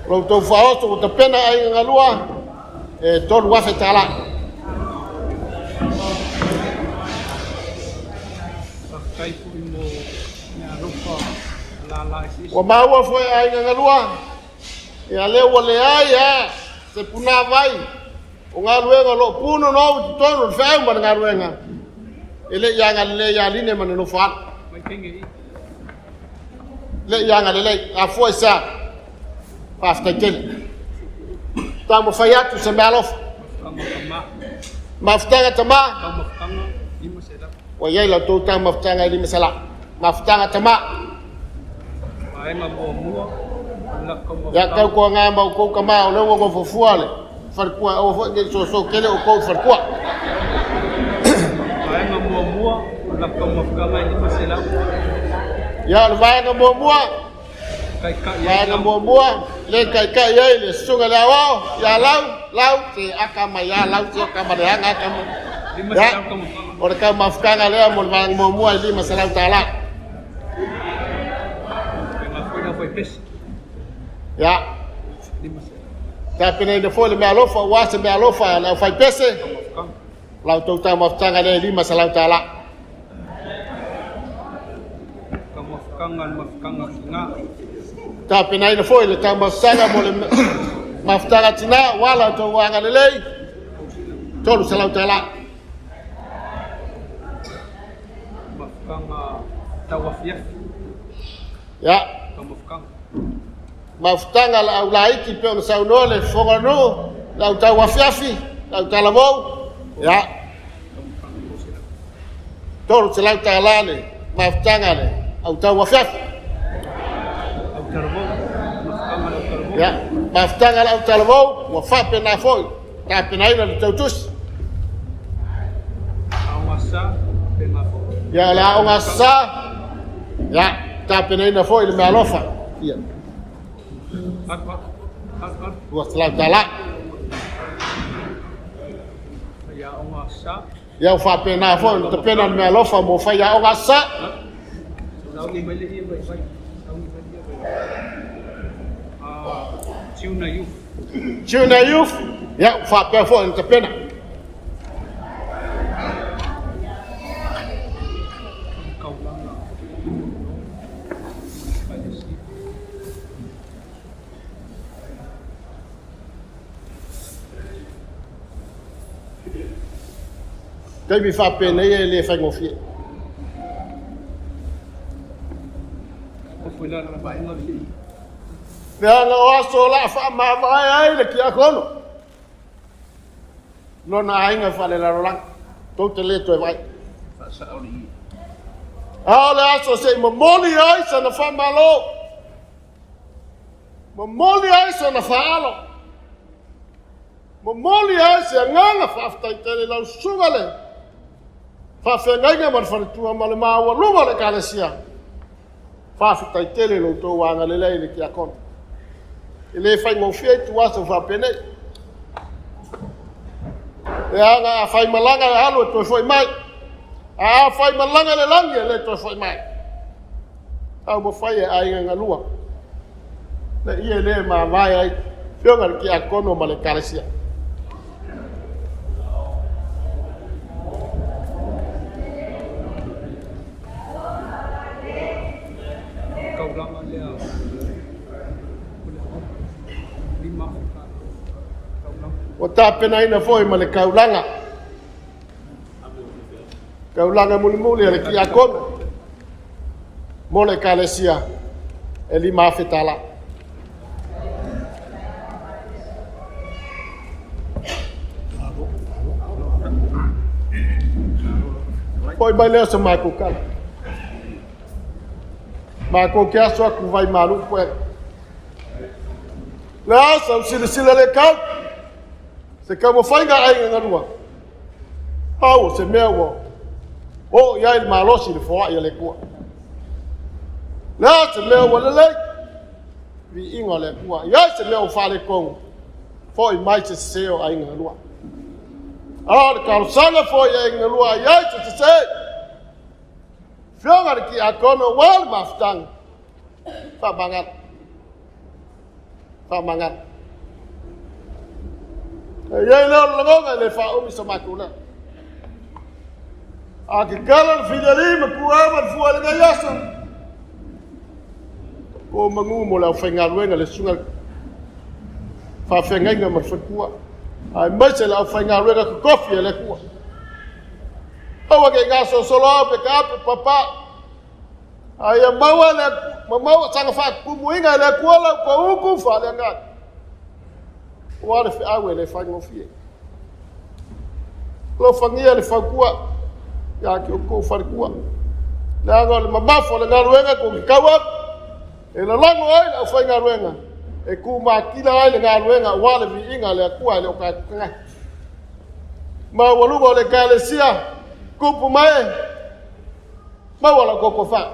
Lo outou faaoso ua tapena aiga galua e $3,000 tala. Ua maua foi aiga galua, ia lea ua leai a se punavai o galuega o lo o punonou i totonu o le feau ma le galuega e le i agalelei ia Line ma le nofo alo. Le i agalelei, afua i se a? Faafetai tele. Taumafai atu se meaalofa. Mafutaga tama. Ua i ai la outou taumafutaga e 500. Mafutaga tama. Ia tau toa ngā ma outou tama o lea ua nofo fua le falekua aua foi ne i soso tele outou i falekua. Vaega muamua, o la taumafutaga e 500. Ia o le vaega muamua, vaega muamua, le taitai ai le susuga i le aoao, ia Lau, Lau, se aka mai ia Lau, se aka leaga aka mai. Ia, o le taumafutaga lea mo le vaega muamua e $500 tala. Ia, tapenaina foi le meaalofa aua se meaalofa a le aufaipese, la outou taumafataga lea e $500 tala. Taumafaga le mafutaga tina. Tapenaina foi le taumafaga mo le mafutaga tina ua la outou agalelei, $300. Mafutaga tauafiafi. Ia. Taumafaga. Mafutaga la aulaiti pe ona saunoa le fofoga o le nuu, le au tauafiafi, le au talavou. Ia. $300 le mafutaga le au tauafiafi. Autalavou. Mafutaga le autalavou. Ia, mafutaga le autalavou ua faapena foi tapenaina le tautusi. Aoga sa pena foi. Ia, o le aoga sa, ia, tapenaina foi le mealofa. Ia. Atu atu. Atu atu. $200. Ia aoga sa. Ia, ua faapena foi ona tapena le mealofa mo fai aoga sa. Sauni mai le ia vai vai. Sauni mai le ia vai. Ah, Tuna Youth. Tuna Youth, ia, ua faapea foi ona tapena. Kaulana. Palesi. Taimi faapenei e le faigofie. O foi la la vaenga le. Leaga o aso o laa faamavae ai le kiakono. Lona aiga faalelalolagi. Tou te le toe vai. Faasao le ia. A o le aso se i momoli ai sana faamalo. Momoli ai sana faalo. Momoli ai se agaga faafetai tele lau susuga le faafeagaiga ma le faletua ma le maualuga o le ekalesia. Faafetai tele lo outou agalelei le kiakono. E le faigofie ituaso faapenei. Leaga a fai malaga e alu e toe foi mai. A fai malaga le lagi e le toe foi mai. Taumafai e aiga galua. Le ia le mavae ai fioga le kiakono ma le ekalesia. Kaulana lea. O le 5,000. Kaulana. Ua tapenaina foi ma le kaulaga. Kaulaga mulimuli a le kiakono. Mo le ekalesia e $5,000. Foi mai lea sa matou kala. Matou ke aso aku vai malu poe. Le asa u silasila le kau. Se kau mawhainga ai ngā ngalua. Pau se mea ua o ia i le malosi le foai a le Atua. Le a se mea ua lelei. Viiga o le Atua. Ia se mea ua faaletonu. Foi mai se sese o aiga galua. A o le talosaga foi i aiga galua ia se sese. Fioga le kiakono ua le mafutaga. Faamagalo. Faamagalo. E iai lea o le lagona e le faaumi sa matou lea. A ke kala le filiali ma kua ma le fua le ngai aso. Ko mangu mo le au whaingaluenga le sunga faafeagaiga ma le faletua. Ae maise le au whaingaluenga kokofi e le Atua. Aua ke ngā sosolo au pe ka ape papa. Ai a maua le ma maua sanga whakupumuinga e le Atua lau ko uku wha le ngā. Ua le feau e le whaingofie. Lo whangia le whaukua. Ia ki o kou wharekua. Le anga o le mamafa o le galuega ko ki kau atu. E lalago ai le au whaingaluenga. E ku makila ai le galuega ua le viiga le Atua e le o ka kanga. Maualuga o le ekalesia. Kupu mai. Maua lau koko wha.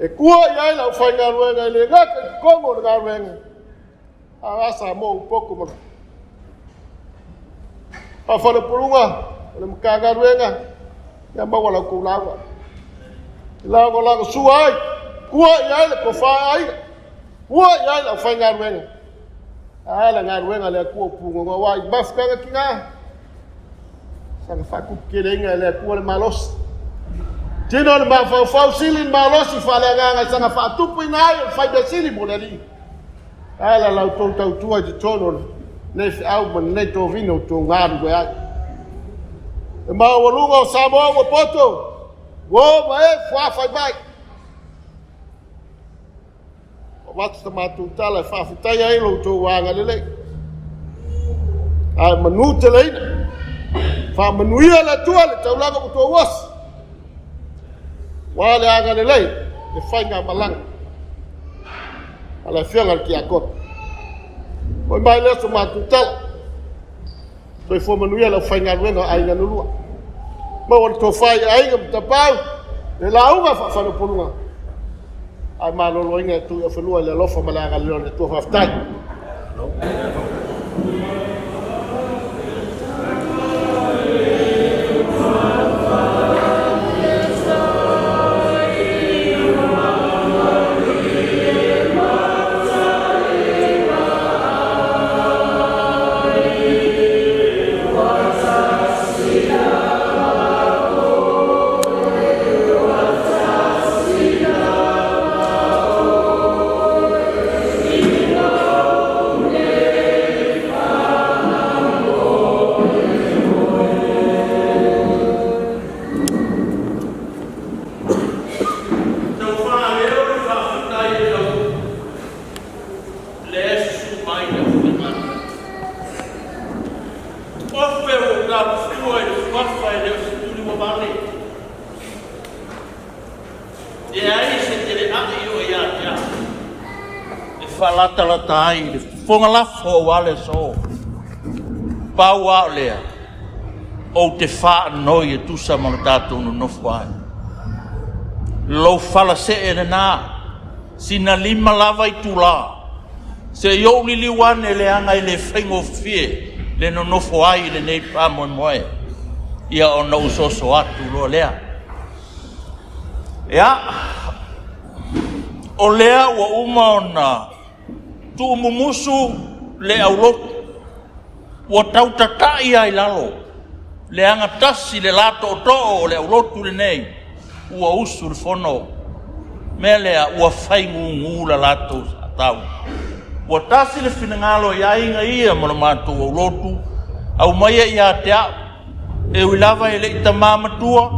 E kua i ai lau whaingaluenga i le ngaka i kongo o le galuega. A asa mo upoko ma. A whale pulunga o le makagaluega. Ia maua lau kou lauga. Lago lago sua ai. Kua i ai le kofa ai. Kua i ai lau whaingaluenga. A le galuega le Atua punga wa i mafutaga ki ngā. Sanga whakupu ke le inga e le Atua le malosi. Tino le mafaufau sili le malosi faaleagaga e saga faatupuina ai o le faimea sili mo le Alii. Ae la la outou tautua i totonu o lenei feau ma lenei tovina o outou galulue ai. Le maualuga o Samoa ua poto, uo ma e fuafai mai. Ua avatu sa matou tala e faafetaia ai lo outou agalelei. Ae manuteleina, faamanuia le Atua i le taulaga ua outou osi, aua le agalelei, le faigamalaga a le Afioga i le Tiakono. Foi mai lea o se matou tala, soifua manuia le aufaigaluega a Aiga na Lua. Maua le tofa i Aiga ma Tapaau, le lauga faafaleupoluga, ae maloloina e tuu i le alofa ma le agalelei o le Atua. Faafetai. Tau faaleo le faafetai i lau lea e susu mai le aufaigaluega. Ofe ua ou tapufua i le suafa e le o se tuli ua vale. Leai se teleai o ia te au e faalatalata ai i le fofoga lafo aua le aso. Pau lava o lea, ou te faanoi e tusa ma lo tatou nonofo ai. Lou falasee lena, sina 5 lava itula, se i ou liliu ane leaga e le faigofie le nonofo ai i lenei faamoemoe, ia ona ou soso atu loa lea. Ia, o lea ua uma ona tuumumusu le aulotu, ua tautatai lava i lalo, leaga tasi le la tootoo o le aulotu lenei ua usu le fono. O le mea lea ua faigugu le latou tau. Ua tasi le finagalo i aiga ia ma le matou aulotu, aumaia ia te au, e ui lava e le i tama matua,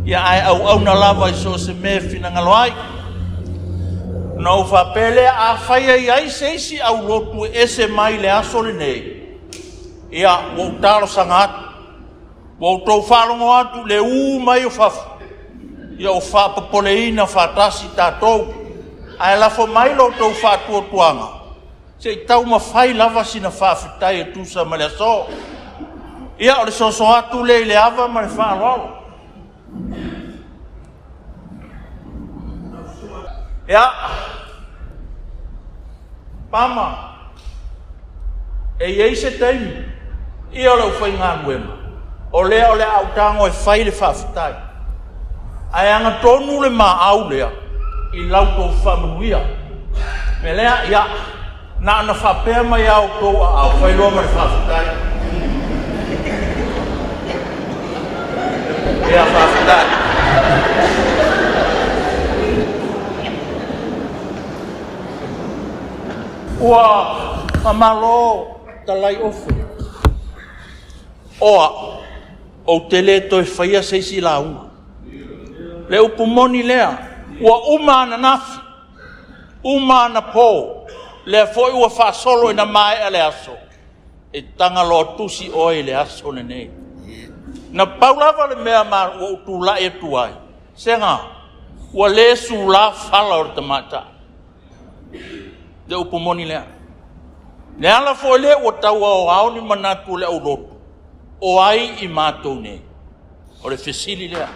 ae auauna lava i so o se mea e finagalo ai. Ona ou faapea lea, afai e i ai se isi aulotu e ese mai i le aso lenei, ia, ua ou talosaga atu, ua outou faalogo atu i le ū mai o fafo, ia ua faapopoleina faatasi tatou. Ae lafo mai lo outou faatuatuaga se i taumafai lava sina faafetai e tusa ma le aso. Ia, o le soso atu lea i le ava ma le faaaloalo. Ia, Pama, e i ai se taimi, ia o le aufaigaluega, o lea o le a ou tago e fai le faafetai, ae agatonu le maau lea i la outou faamanuia. O le mea lea, ia, na ona faapea mai lava o outou aao, fai loa ma le faafetai. Ia faafetai. Ua faamalo talai ofe. O au, ou te le toe faia se isi lauga. Le upu moni lea, ua uma ananafi, uma anapo, lea foi ua faasolo ina maea le aso, e Tagaloatusi oe i le aso lenei. Na pau lava le mea ma ua ou tulai atu ai, sega ua le sula fala o le tamaitai. Le upu moni lea. Le ala foi lea ua tau aoao ni manatu o le aulotu, o ai i matou nei? O le fesili lea.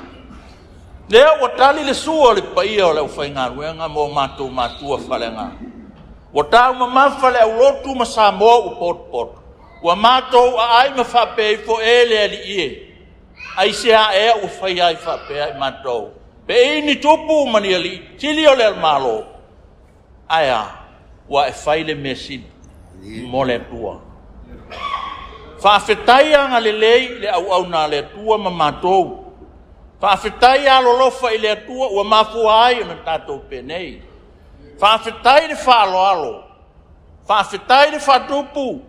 Lea ua tali le sua i le paia o le aufaigaluega ma o matou matua faaleagaga. Ua taumamafa le aulotu ma Samoa ua potopoto. Ua matou aai ma faapea ifo, e le Alii e, aisea ea ua faia ai faapea i matou? Pei ni tupu ma ni alii sili o le Malo. Ae a? Ua e fai le mea sili mo le Atua. Faafetai agalelei i le auauna a le Atua ma matou. Faafetai alolofa i le Atua ua mafua ai ona tatou penei. Faafetai le faaaloalo, faafetai le faatupu,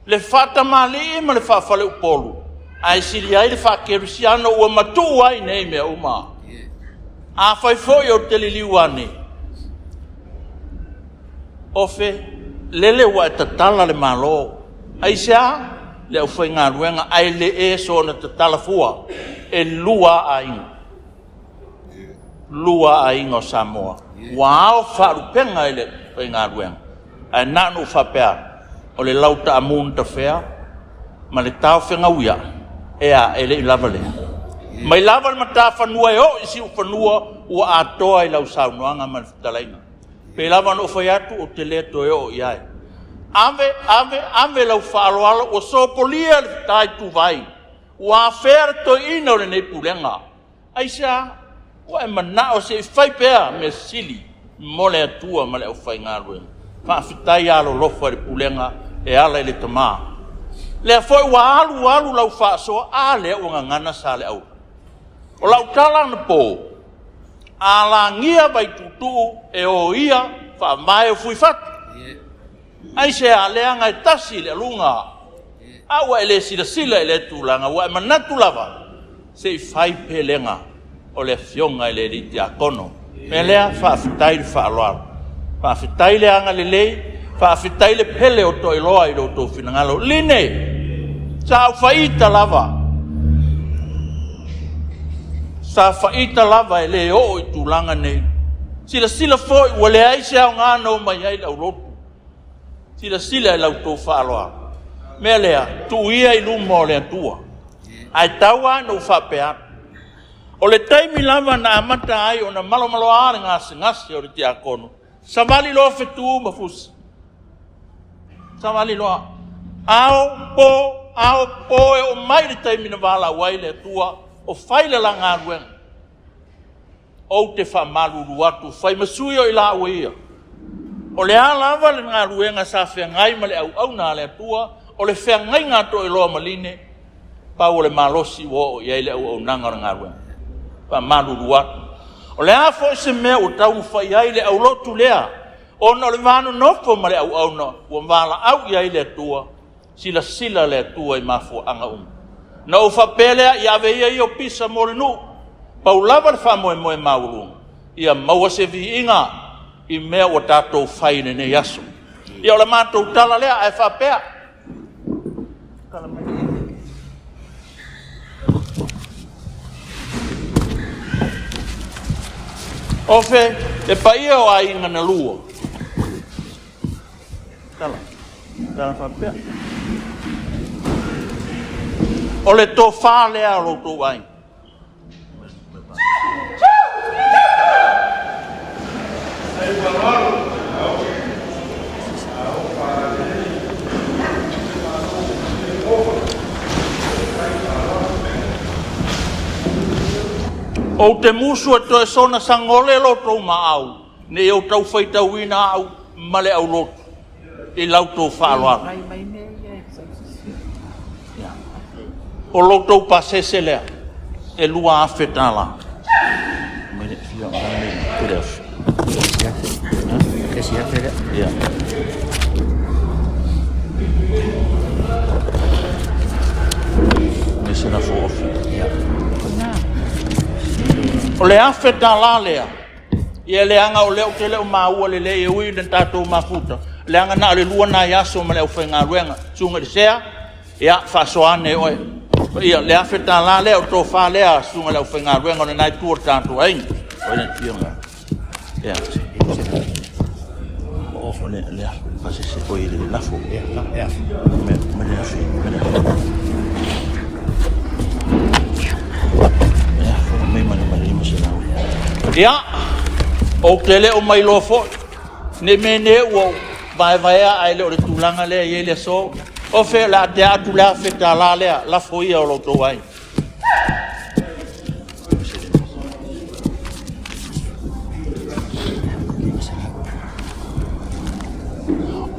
le faatamalii ma le faafaleupolu, ae sili ai le faakerisiano ua matuu ai nei mea uma. Afai foi ou te liliu ane, Ofe, lele ua e tatala le Malo. Aisea? Le aufaigaluega, ae le e soona tatala fua, e 2 aiga, 2 aiga o Samoa ua ao faalupega i le faigaluega. Ae na ona ou faapea atu, o le lau taamu na tafea ma le taofegauia, e a, e le i lava lea? Mai lava le matafanua e oo i siufanua, ua atoa i lau saunoaga ma le fetalaiga. Pei lava ona ou fai atu, ou te le toe oo i ai. Ave, ave, ave lau faaaloalo ua sopolia le ta ituvai, ua afea le toeaina o lenei pulega. Aisea? Ua e manao se i fai pea mea sili mo le Atua ma le aufaigaluega. Faafetai alolofa i le pulega e ala i le tama. Lea foi ua alu alu lau faasoa, a lea ua gagana Saleaula. O lau tala anapo, a lagia Vaituutuu e oia faavae o Fuifatu. Aisea? Leaga e tasi le aluga. A ua e le silasila i lea tulaga, ua e manatu lava se i fai pelega o le afioga i le alii tiakono. O le mea lea, faafetai le faaaloalo, faafetai le agalelei, faafetai le pele o Toailoa i lo outou finagalo. Line, sa ou faita lava, sa faita lava e le oo i tulaga nei. Silasila foi ua leai se aoga na omai ai le aulotu. Silasila i la outou faaaloalo. O le mea lea, tuu ia i luma o le Atua. Ae tau lava ina ou faapea atu, o le taimi lava na amata ai ona malomaloa le gasegase o le tiakono, savali loa fetu ma fusi, savali loa, ao po, ao po, e oo mai le taimi na valaau ai le Atua o fai le la galuega. Ou te faamalulu atu, fai ma sui o i laua ia. O le a lava le galuega sa feagai ma le auauna a le Atua, o le feagaiga a Toailoa ma Line, pau o le malosi ua oo i ai le auaunaga o le galuega. Faamalulu atu. O le a foi se mea ua taumafai ai le aulotu lea, ona o le va nonofo ma le auauna ua valaau i ai le Atua, silasila le Atua i mafuaaga uma. Na ou faapea lea, ia ave ia ia o pisa mo le nuu. Pau lava le faamoemoe maualuga, ia maua se viiga i mea ua tatou fai i lenei aso. Ia o le matou tala lea, ae faapea. Ofe, le paia o aiga na lua. Tala, tala faapea. O le tofa lea o lo outou aiga. Ou te musu e toe soona sagole lo outou maau, ne i ou tau faitauina au ma le aulotu i la outou faaaloalo. O lo outou pasese lea e $2,000. Ia. O le $1,000 lea, ia leaga o lea ou te le o maua lelei e ui ina tatou mafuta, leaga na o le 2 nai aso ma le aufaigaluega. Susuga i le Sea, ia faasoa ane e oe. Ia, le $1,000 lea o le tofa lea a le susuga i le aufaigaluega o lena itu o le tatou aiga. Ia. Ia, ou te le o mailoa foi, ne i meaane ua ou vaevaea ae le o le tulaga lea e i ai le aso. Ofe, o le a tea atu le $1,000 lea, lafo ia o lo outou aiga.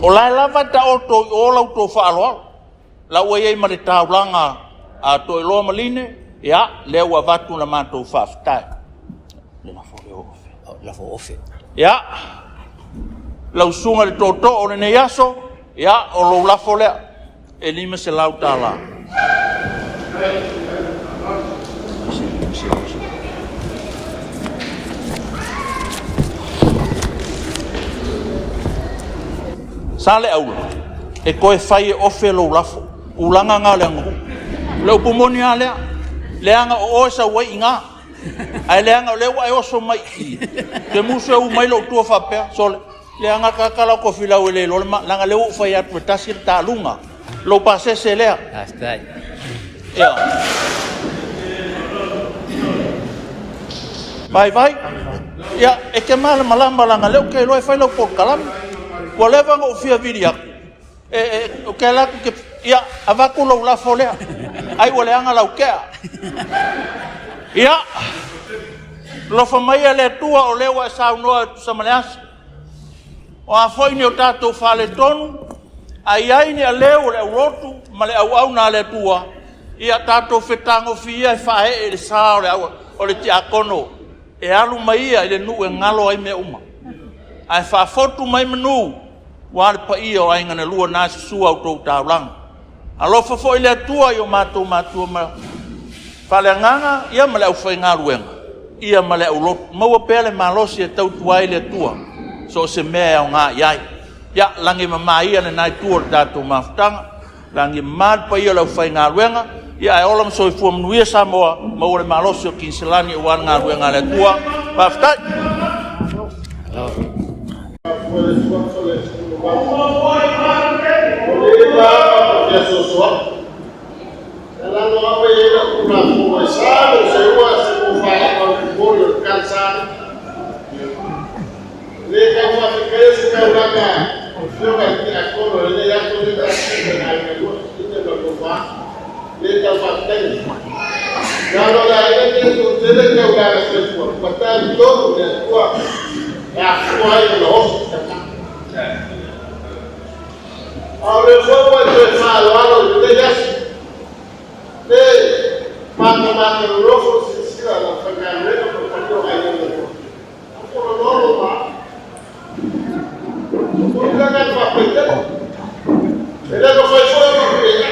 O la e lava e taoto i o la outou faaaloalo, la ua i ai ma le taulaga a Toailoa ma Line. Ia, lea ua avatu la matou faafetai. Le lafo lea o Ofe. Lafo o Ofe. Ia, lau susuga i le tootoo o lenei aso, ia, o lou lafo lea, e $500. Saleaula, e toe fai e Ofe lou lafo, tulaga na o le aganuu. O le upu moni lava lea, leaga o oe e sau ai i ina, ae leaga o lea ua e oso mai i i, e te musu e u mai lou tua faapea, sole, leaga le tagata la o Tofilau e le iloa le ma... leaga o lea ua ou fai atu e tasi le taaluga, lou pasese lea. Faafetai. Ia. Vaivai. Ia, e te malamalama leaga o lea ou te iloa e fai lau polokalame. Ua leva ona ou fia vili atu, ou te alu atu, ia, avatu lou lafo lea, ai ua leaga lau tea. Ia, alofa maia le Atua o lea ua e saunoa e tusa ma le aso. O a foi ni o tatou faaletonu, a i ai ni aleu o le aulotu ma le auauna a le Atua, ia tatou fetagofi ia e faaee i le sa o le tiakono e alu ma ia i le nuu e galo ai mea uma, ae faafotu mai manu aua le paia o Aiga na Lua, na susu a outou taulaga. Alofa foi le Atua i o matou matua faaleagaga ia ma le aufaigaluega ia ma le aulotu, maua pea le malosi e tautua ai le Atua so o se mea e aoga i ai. Ia, lagi e mama ia lena itu o le tatou mafutaga, lagi e mama le paia o le aufaigaluega, ae ola ma soifua manuia Samoa, maua le malosi o Kiniselani aua le galuega a le Atua. Faafetai. A o lea foi ua e toe faaaloalo i lenei aso, le matamata nonofo le silasila a le aufaigaluega ma le paia o aiga na lua. Ua ma. O le agaga faafetai tele. E le mafai foi ona pea.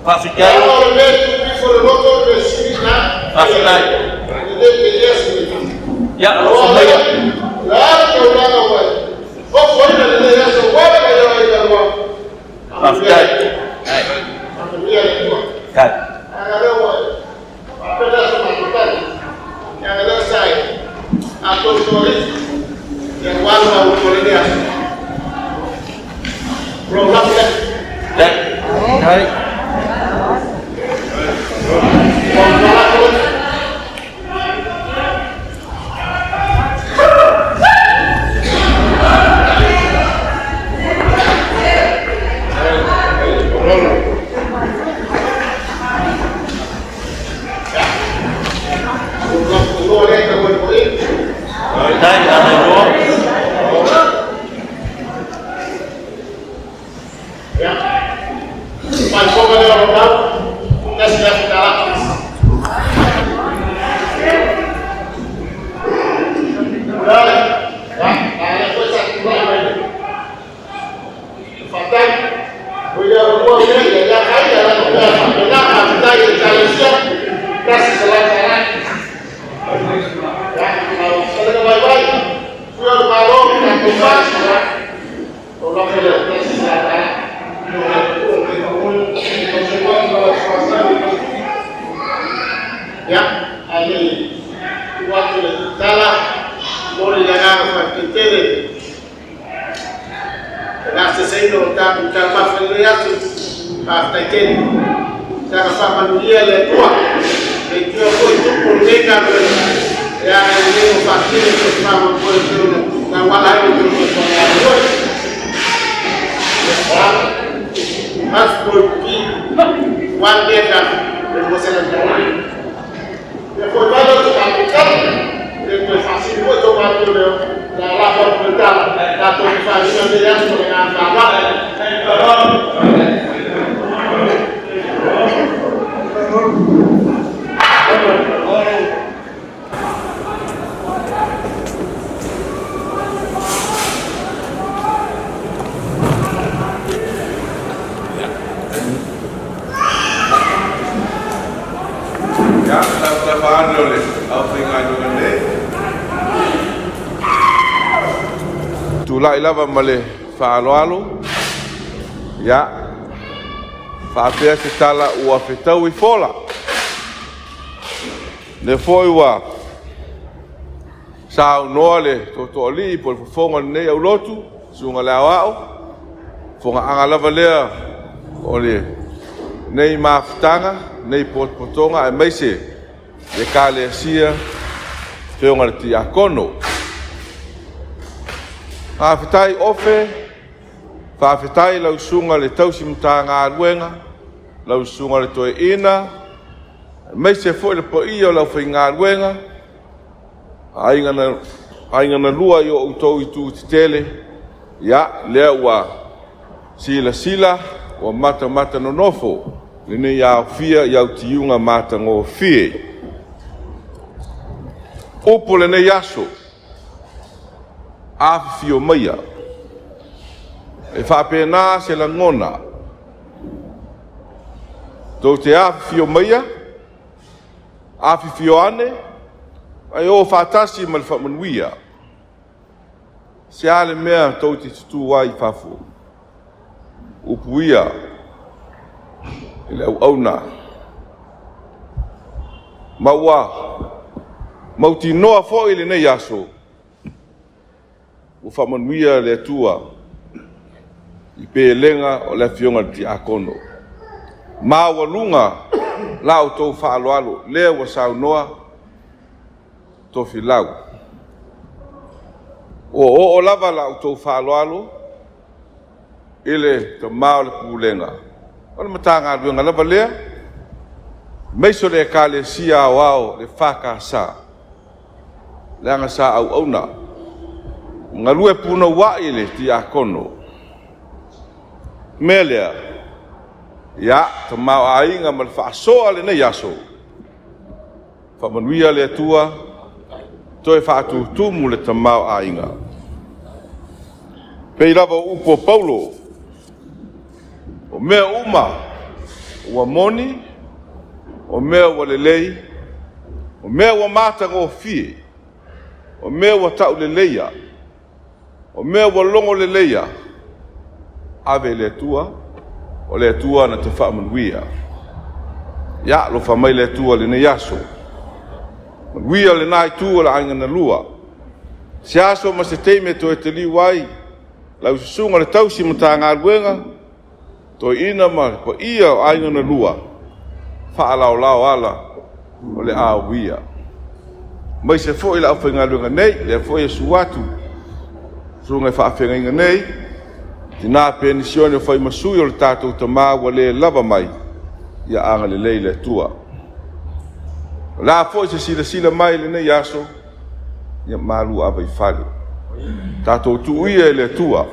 Faafetai. Leaga o le mea e tupu ifo i le loto o le mea sili lena. Faafetai. E le pea se mea. Ia, alofa maia. O le a le taulaga ua e ofoina i lenei aso, ua le paia o aiga lua. Faafetai. Faamanuia le Atua. Kai. Aga lea ua faapea se matou tali. Aga lea sa e atoatoa ia ua alu au o lenei aso. O lou lafo lea. Kai. Kai. O lou lafo lea. O lou lafo lea e tau ai. Faafetai, ana iloa. Ia. Faafofoga lea o lou lau. $1,000. Ia, a lea foi sa tulai mai. Faafetai. O ia lua mea ia ia kai ia la pea faapena. Faafetai i Ekalesia, $100. Ia, lau Vaivai, sui o le Malo, tatou fasi, ia. O lafo lea, $100. Ia, ae le i tuu atu le tala, momoli le agaga faafetai tele i le gaseseina o tatou taumafa i lenei aso. Faafetai tele. Saga faamanuia le Atua. Le Atua foi tupu o lenei galuega. E aga i lenei o faatino se faamoemoe e pei ona tauala ai le outou soifua galulue. Ia, passport P, 1 mega, $200. Ia foi mai lau tatou tala. E toe faasili foi tau matou leo. La lafo atu le tala. Tatou te faasina lenei aso ma le agaga faaaloalo. Tulai lava ma le faaaloalo, ia, faapea se tala ua fetaui fola. Lea foi ua saunoa le Tootooalii po o le fofoga o lenei aulotu, susuga i le Aoao, fogaaga lava lea o lenei mafutaga, lenei potopotoga aemaise le Ekalesia, afioga i le Tiakono. Faafetai Ofe, faafetai i lau susuga i le tausi Matagaluega, lau susuga i le Toeaina, aemaise foi le paia o le aufaigaluega, aiga na lua i o outou itu tetele, ia, lea ua silasila ua matamata nonofo lenei aofia i au tiuga matagofie. Upu o lenei aso, afifio maia. E faapena se lagona, tou te afifio maia, afifio ane, ae o faatasi ma le faamanuia. Se a le mea tou te tutu ai i fafo? Upu ia i le auauna. Ma ua mautinoa foi lenei aso, ua faamanuia le Atua i pelega o le afioga i le tiakono. Maualuga la outou faaaloalo, lea ua saunoa Tofilau. Ua oo lava la outou faaaloalo i le tama o le pulega, o le Matagaluega lava lea, aemaise o le Ekalesia Aoao le EFKS, leaga sa auauna, galue punouai le tiakono. O le mea lea, ia, tamaoaiga ma le faasoa i lenei aso, faamanuia le Atua, toe faatutumu le tamaoaiga. E pei lava o upu a Paulo, o mea uma ua moni, o mea ua lelei, o mea ua matagofie, o mea ua tauleleia, o mea ua logoleleia, ave i le Atua, o le Atua na te faamanuia. Ia, alofa mai le Atua i lenei aso. Manuia lena itu o le aiga na lua. Se aso ma se taimi e toe taliu ai lau susuga i le tausi Matagaluega, toeaina ma le paia o aiga na lua, faalaolao ala o le a uia. Aemaise foi le aufaigaluega nei, lea foi e susu atu susuga i faafeagaiga nei, tina penisione o fai ma sui o le tatou tama ua le lava mai, ia agalelei le Atua. O le a foi se silasila mai i lenei aso, ia malu ave i fale. Tatou tuu ia i le Atua,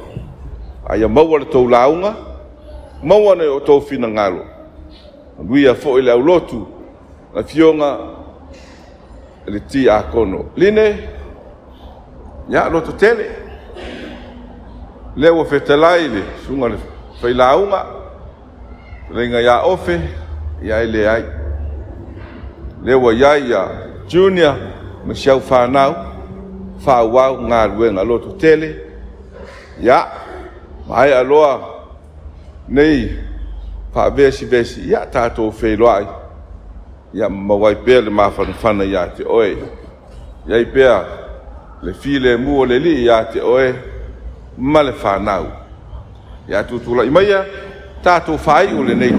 a ia maua le tou lauga, maua le outou finagalo, manuia foi le aulotu, le afioga i le tiakono. Line, ia lototele, lea ua fetalai le susuga i le failauga, fetalaiga ia Ofe, ia e leai. Lea ua i ai ia Junior ma si au fanau, faaauau galuega lototele, ia, maea loa nei faavesivesi, ia tatou feiloai, ia maua ai pea le mafanafana ia te oe. I ai pea le filemu o le Alii ia te oe ma le fanau. Ia tutulai maia, tatou faaiu lenei.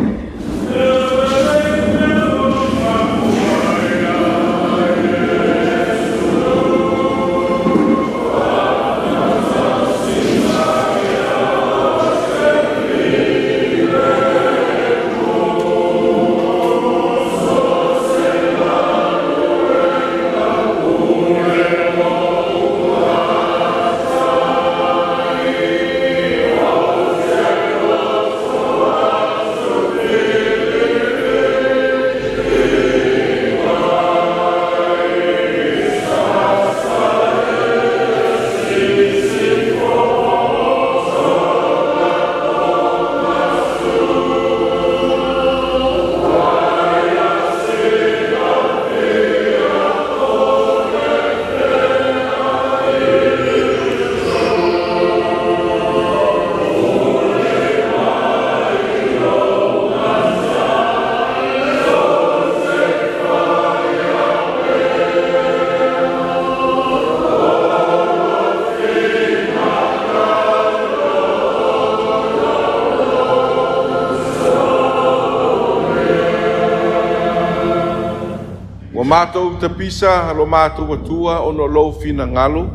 matou tapisa lo matou Atua ona o lou finagalo,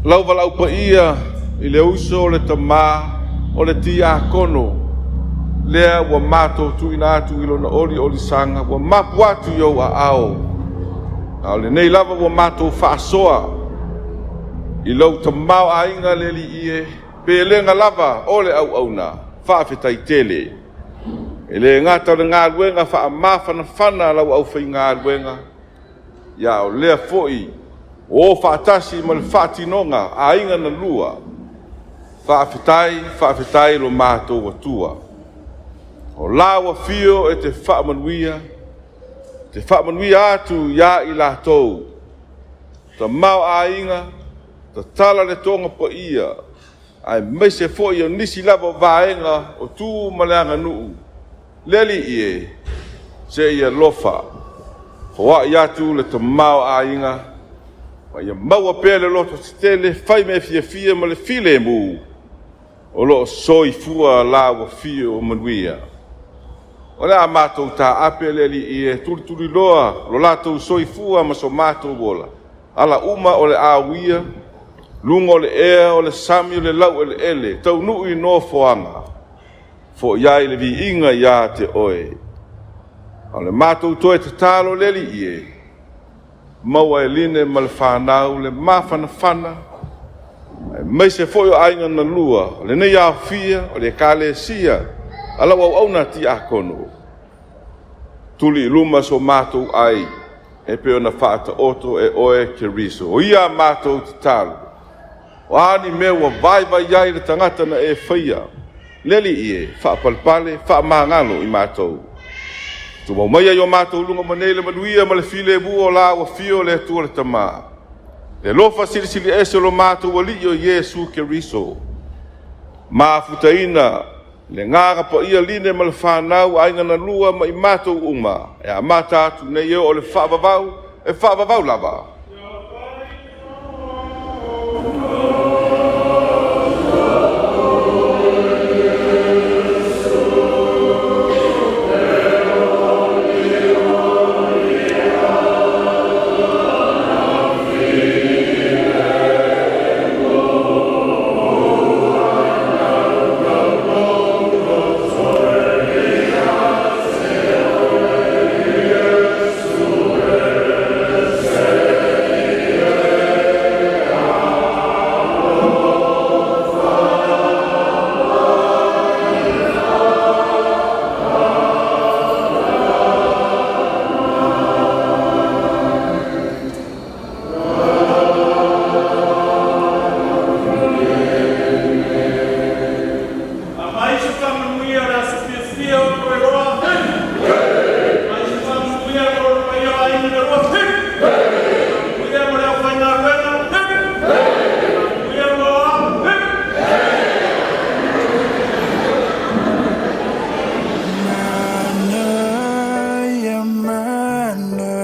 lau valaau paia i le uso o le tamā o le tiakono, lea ua matou tuuina atu i lona oliolisaga, ua mapu atu i ou aao. A o lenei lava ua matou faasoa i lou tamaoaiga le Alii e, pelega lava o le auauna, faafetai tele. E le gata o le galuega faamafanafana a lau aufaigaluega, ia o lea foi ua o faatasi ma le faatinoga aiga na lua. Faafetai, faafetai lo matou Atua. O lau afio e te faamanuia, te faamanuia atu ia i latou, tamaoaiga, tatala le toga paia, aemaise foi o nisi lava o vaega o tu ma le aganuu, le Alii e, se i alofa, foai atu le tamaoaiga, ma ia maua pea le loto tetele, fai mea fiafia ma le filemu, o lo o soifua lau afio manuia. O le a matou taape le Alii e tulituliloa lo latou soifua ma so matou ola, ala uma o le a uia, luga o le ea, o le sami, o le laueleele, taunuu i nofoaga, foi ai le viiga ia te oe. A o le matou toe tatalo le Alii e, maua e Line ma le fanau le mafanafana, aemaise foi o aiga na lua, o lenei aofia o le Ekalesia a lau auauna tiakono, tuli i luma so matou ai, e pei ona faataoto e oe Keriso. O ia a matou tatalo, o a ni mea ua vaivai ai le tagata na e faia, le Alii e, faapalepale, faamagalo i matou. Tumau maia i o matou luga ma nei le manuia ma le filemu o lau afio le Atua le Tama, le alofa silisili ese o lo matou Alii o Iesu Keriso, mafutaina le agaga paia Line ma le fanau, aiga na lua ma i matou uma, e amata atu nei e oo le faavavau, e faavavau lava. Aumai se faamanuia o le aso fiafia o Toeloa. Aumai se faamanuia mo le paia o aiga na lua. Faamanuia mo le aufaigaluega. Faamanuia mo au. Manaia, manaia,